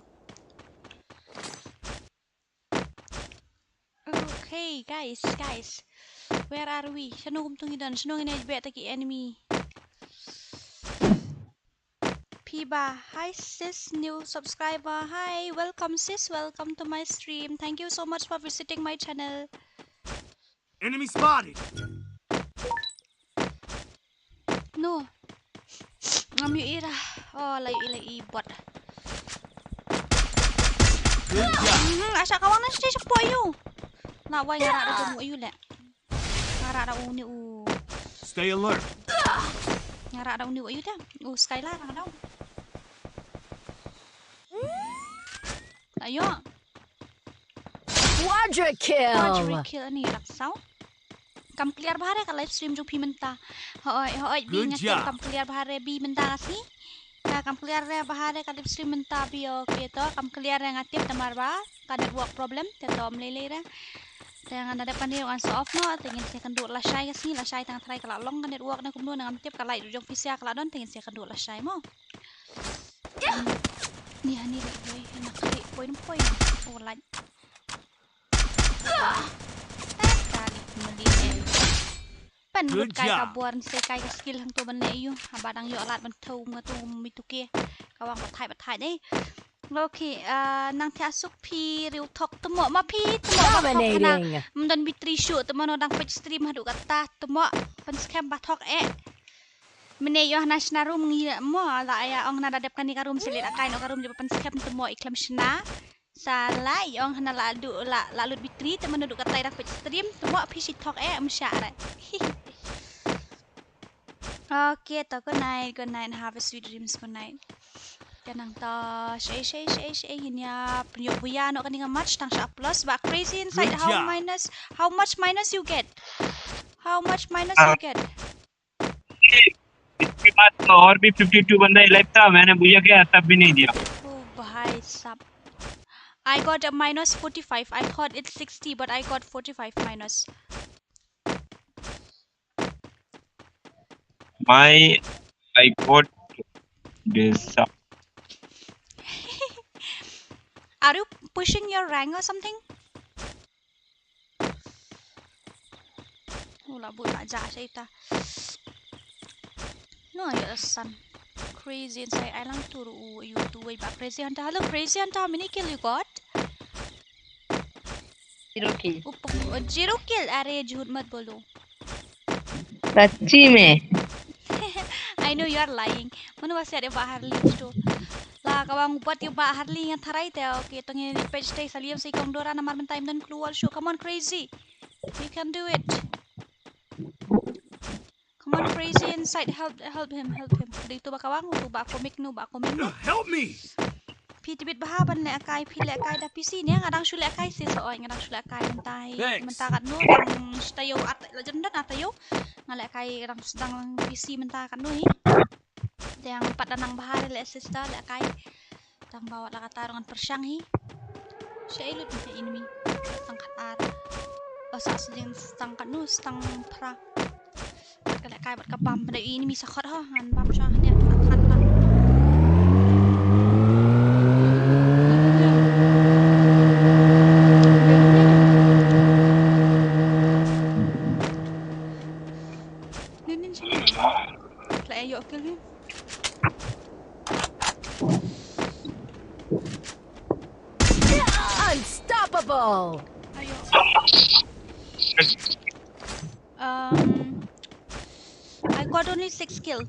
Okay, guys, guys. Where are we? Shano kumtu ngi don? Shano ngin ïa beh ta ki enemy? Phi Iba. Hi sis, new subscriber. Hi, welcome sis, welcome to my stream. Thank you so much for visiting my channel. Enemy spotted. No. Ngam ïohi ïa. Oh, la ïohi, la ïohi bot. Good job. Mhm, asha ka wang na stage po ïa u. La wai nga rah da u ïa u leh. Nga rah da u ni u. Stay alert. Nga rah da u ni u ïa u te. U Skylar nga rah da u. Ayo. Quadra kill. Quadra kill ani rak saw. Kam clear bha re ka live stream jong phi mynta. Hoi, hoi, bi nga tip kam clear bha re bi mynta ka sngi. Ka kam clear re bha re ka live stream mynta bi, okay to. Kam clear re nga tip namar ba ka network problem te to ym lei lei re. Te nga da dep kane ngan sa off noh, te ngin sa ïakynduh lashai ka sngi, lashai tang tharai ka la long ka network ne kumno ne ngam tip, ka light jong phi sha ka la don, te ngin sa ïakynduh lashai mo. Ni hani leh poi, na kali poi, poi na. Oh, light. Tali mali ne. Pan lut kai ka bor, nse kai ka skill hangto ban leh ïa u. Haba dang ïoh lad ban thew nga tu mi tu ke. Ka wang bathai bathai dei. Okay, ah, nang thiah suk phi riew thok, tymmo ma phi, tymmo ba thok hana. Ym don battery shuh, tymmo no dang peit stream haduh katta, tymmo, pynskhem ba thok eh. Mynne ïoh hana shna room ngi mo, la ïa ong hana da dep kane ka room, sa leit akai noh ka room jong ba pynskhem, tymmo i khlem shna. Sa la ïa ong hana la du, la, la lut battery, tymmo no duh katta i dang peit stream, tymmo phi shi thok eh, ym shah re. Okay, to good night, good night, have a sweet dreams, good night. Te nangta shaei shaei shaei shaei ngin ïa pynïoh buya noh kane ka match tang sha plus ba crazy inside. How minus, how much minus you get? How much minus you get? इसके बाद और भी फिफ्टी टू बंदा लाइव था, मैंने बुया किया तब भी नहीं दिया। Oh भाई साहब, I got a minus forty five. I thought it's sixty, but I got forty five minus. My, I got this. Are you pushing your rank or something? Ula bu la ja shaita. No, ya san. Crazy inside island tour u you two way ba Crazy Hunter. Hello Crazy Hunter, how many kill you got? Zero kill. Zero kill. Are jhut mat bolo. Sachi mein. I know you are lying. Manu wasi ada bahar li sto. La kawang buat yu bahar li nga tharai te. Okay, tong ini page te saliam si kong dora namar mentai men keluar shu. Come on Crazy. You can do it. Come on Crazy inside, help, help him, help him. Dei tu ba kawang, tu ba komik nu, ba komik nu. Help me. Phi tbit bha ban lehkai, phi lehkai da P C ne, nga dang shu lehkai shisha oi, nga dang shu lehkai mynta hi. Mynta katno dang shi taïew, la jan dang ar taïew. Nga lehkai dang, dang P C mynta katno hi. Te nga pat dang bha re leh sister lehkai. Tang ba wat la kata ruh ngan pyrshang hi. Sha ei lut ne enemy. Tang khatar. Ba sa sding stang katno stang phra. Ka lehkai bad ka bam bad enemy sa khot ho ngan bam sha ne khat khat. Nin nin sha. Tla ayo kill him. Unstoppable. Ayo. Um, I got only six kill.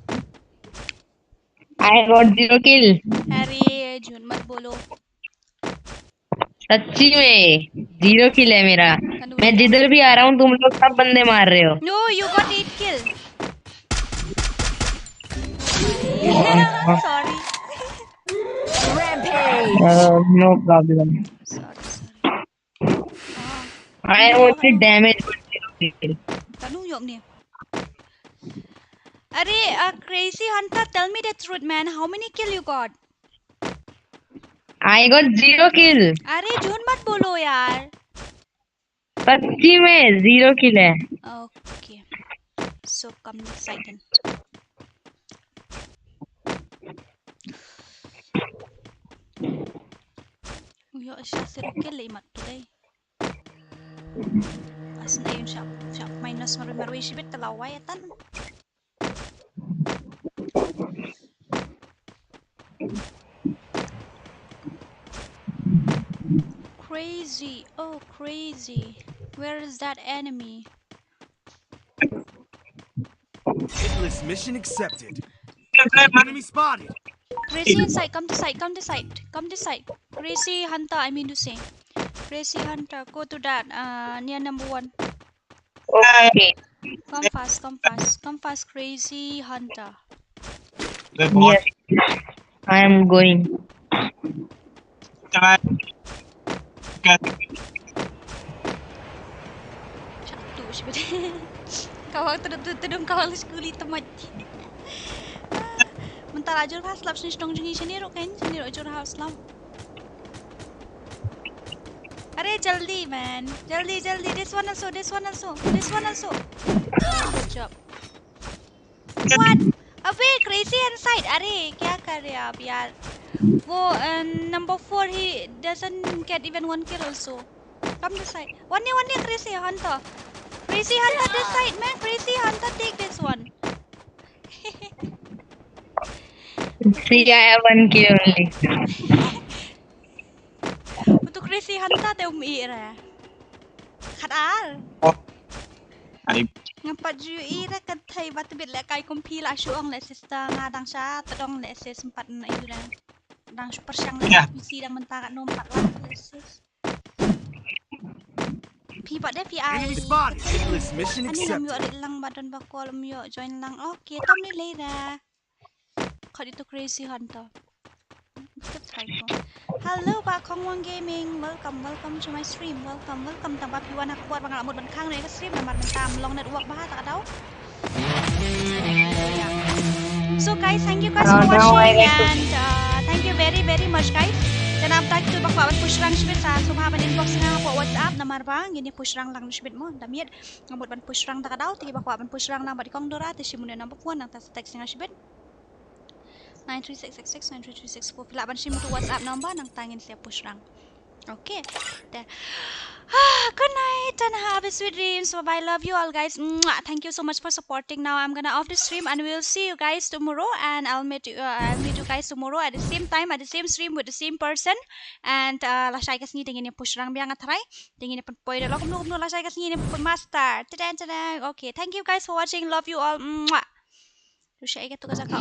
I got zero kill. अरे झूठ मत बोलो। सच्ची में जीरो किल है मेरा। मैं जिधर भी आ रहा हूँ तुम लोग सब बंदे मार रहे हो। No, you got eight kill. Sorry. Rampage. Uh, no problem. Sorry, sorry. I only damage. Kanu yok ni. Are, uh, Crazy Hunter, tell me the truth, man. How many kill you got? I got zero kill. अरे झूठ मत बोलो यार। सच्ची में जीरो किल है। Okay. So come this side then. Uyo, siya si Rokel lay mat today. As na yun siya, siya minus marui marui shibit talaway atan. Crazy. Oh, crazy. Where is that enemy? Hitless mission accepted. Enemy spotted. Crazy inside. Come to side. Come to side. Come to side. Crazy hunter, I mean to say. Crazy hunter, go to that. Uh, near number one. Okay. Come fast. Come fast. Come fast, crazy hunter. Yes. I am going. Shatu shibit. Kawang tu tu tu dong kawang skuli temat. Mentara jur ha slap sini stong jungi sini rok kan sini rok jur ha slap. Are jaldi man, jaldi jaldi. This one also, this one also, this one also. Good job. What? Abhi crazy inside. Are kya kar rahe aap yaar? Wo uh, number four, he doesn't get even one kill also. Come this side. One near, one near crazy hunter. Crazy hunter this side man. Crazy hunter take this one. See, I have one kill only. Untuk crazy hunter te um i ra. Khat ar. Ai Ngam pat ju i ra kan thai ba tbit le kai kum phi la shu ong le sister nga dang sha tdong le sis mpat na i ra. Dang shu pershang le Ya. P C dang mynta kat nom pat la le sis. Phi pat de phi ai. Enemy spotted. Hitless mission Ani ngam accepted. yo rit lang ba don ba call um yo join lang. Okay, tom ni le ra. Khat itu crazy hunter. Step try ko. Hello, ba Khongwang Gaming. Welcome, welcome to my stream. Welcome, welcome. Tang ba phi wan ha ka por ba nga la mut ban khang ne ka stream namar mynta long network ba ha ta ka daw. Yeah. So guys, thank you guys for No, no, I watching need to and uh, thank you very very much guys. Janab tak tu ba kwah ban push rang shibit sa sngewbha ban inbox nga ha WhatsApp namar ba ngin ïa push rang lang shibit mo. Da miet nga mut ban push rang ta ka daw, te ba kwah ban push rang nang ba di kong Dora te shim u number phone nang ta text nga shibit. Nine three six six six nine three three six four. Phi lah ban shim u WhatsApp number nang ta ngin sa push rang. Okay. Te. Ah, good night and have a sweet dreams. Bye bye. Love you all guys. Mwah. Thank you so much for supporting. Now I'm gonna off the stream and we'll see you guys tomorrow and I'll meet you uh, I'll meet you guys tomorrow at the same time at the same stream with the same person and uh, la shai ka sngi te ngin ïa push rang biang nga tharai. Te ngin ïa pynpoi da lok kumno kumno la shai ka sngi ngin ïa pynpoi master. Tadang tadang. Okay. Thank you guys for watching. Love you all. Mwah. Tu shai ka tu ka jaka.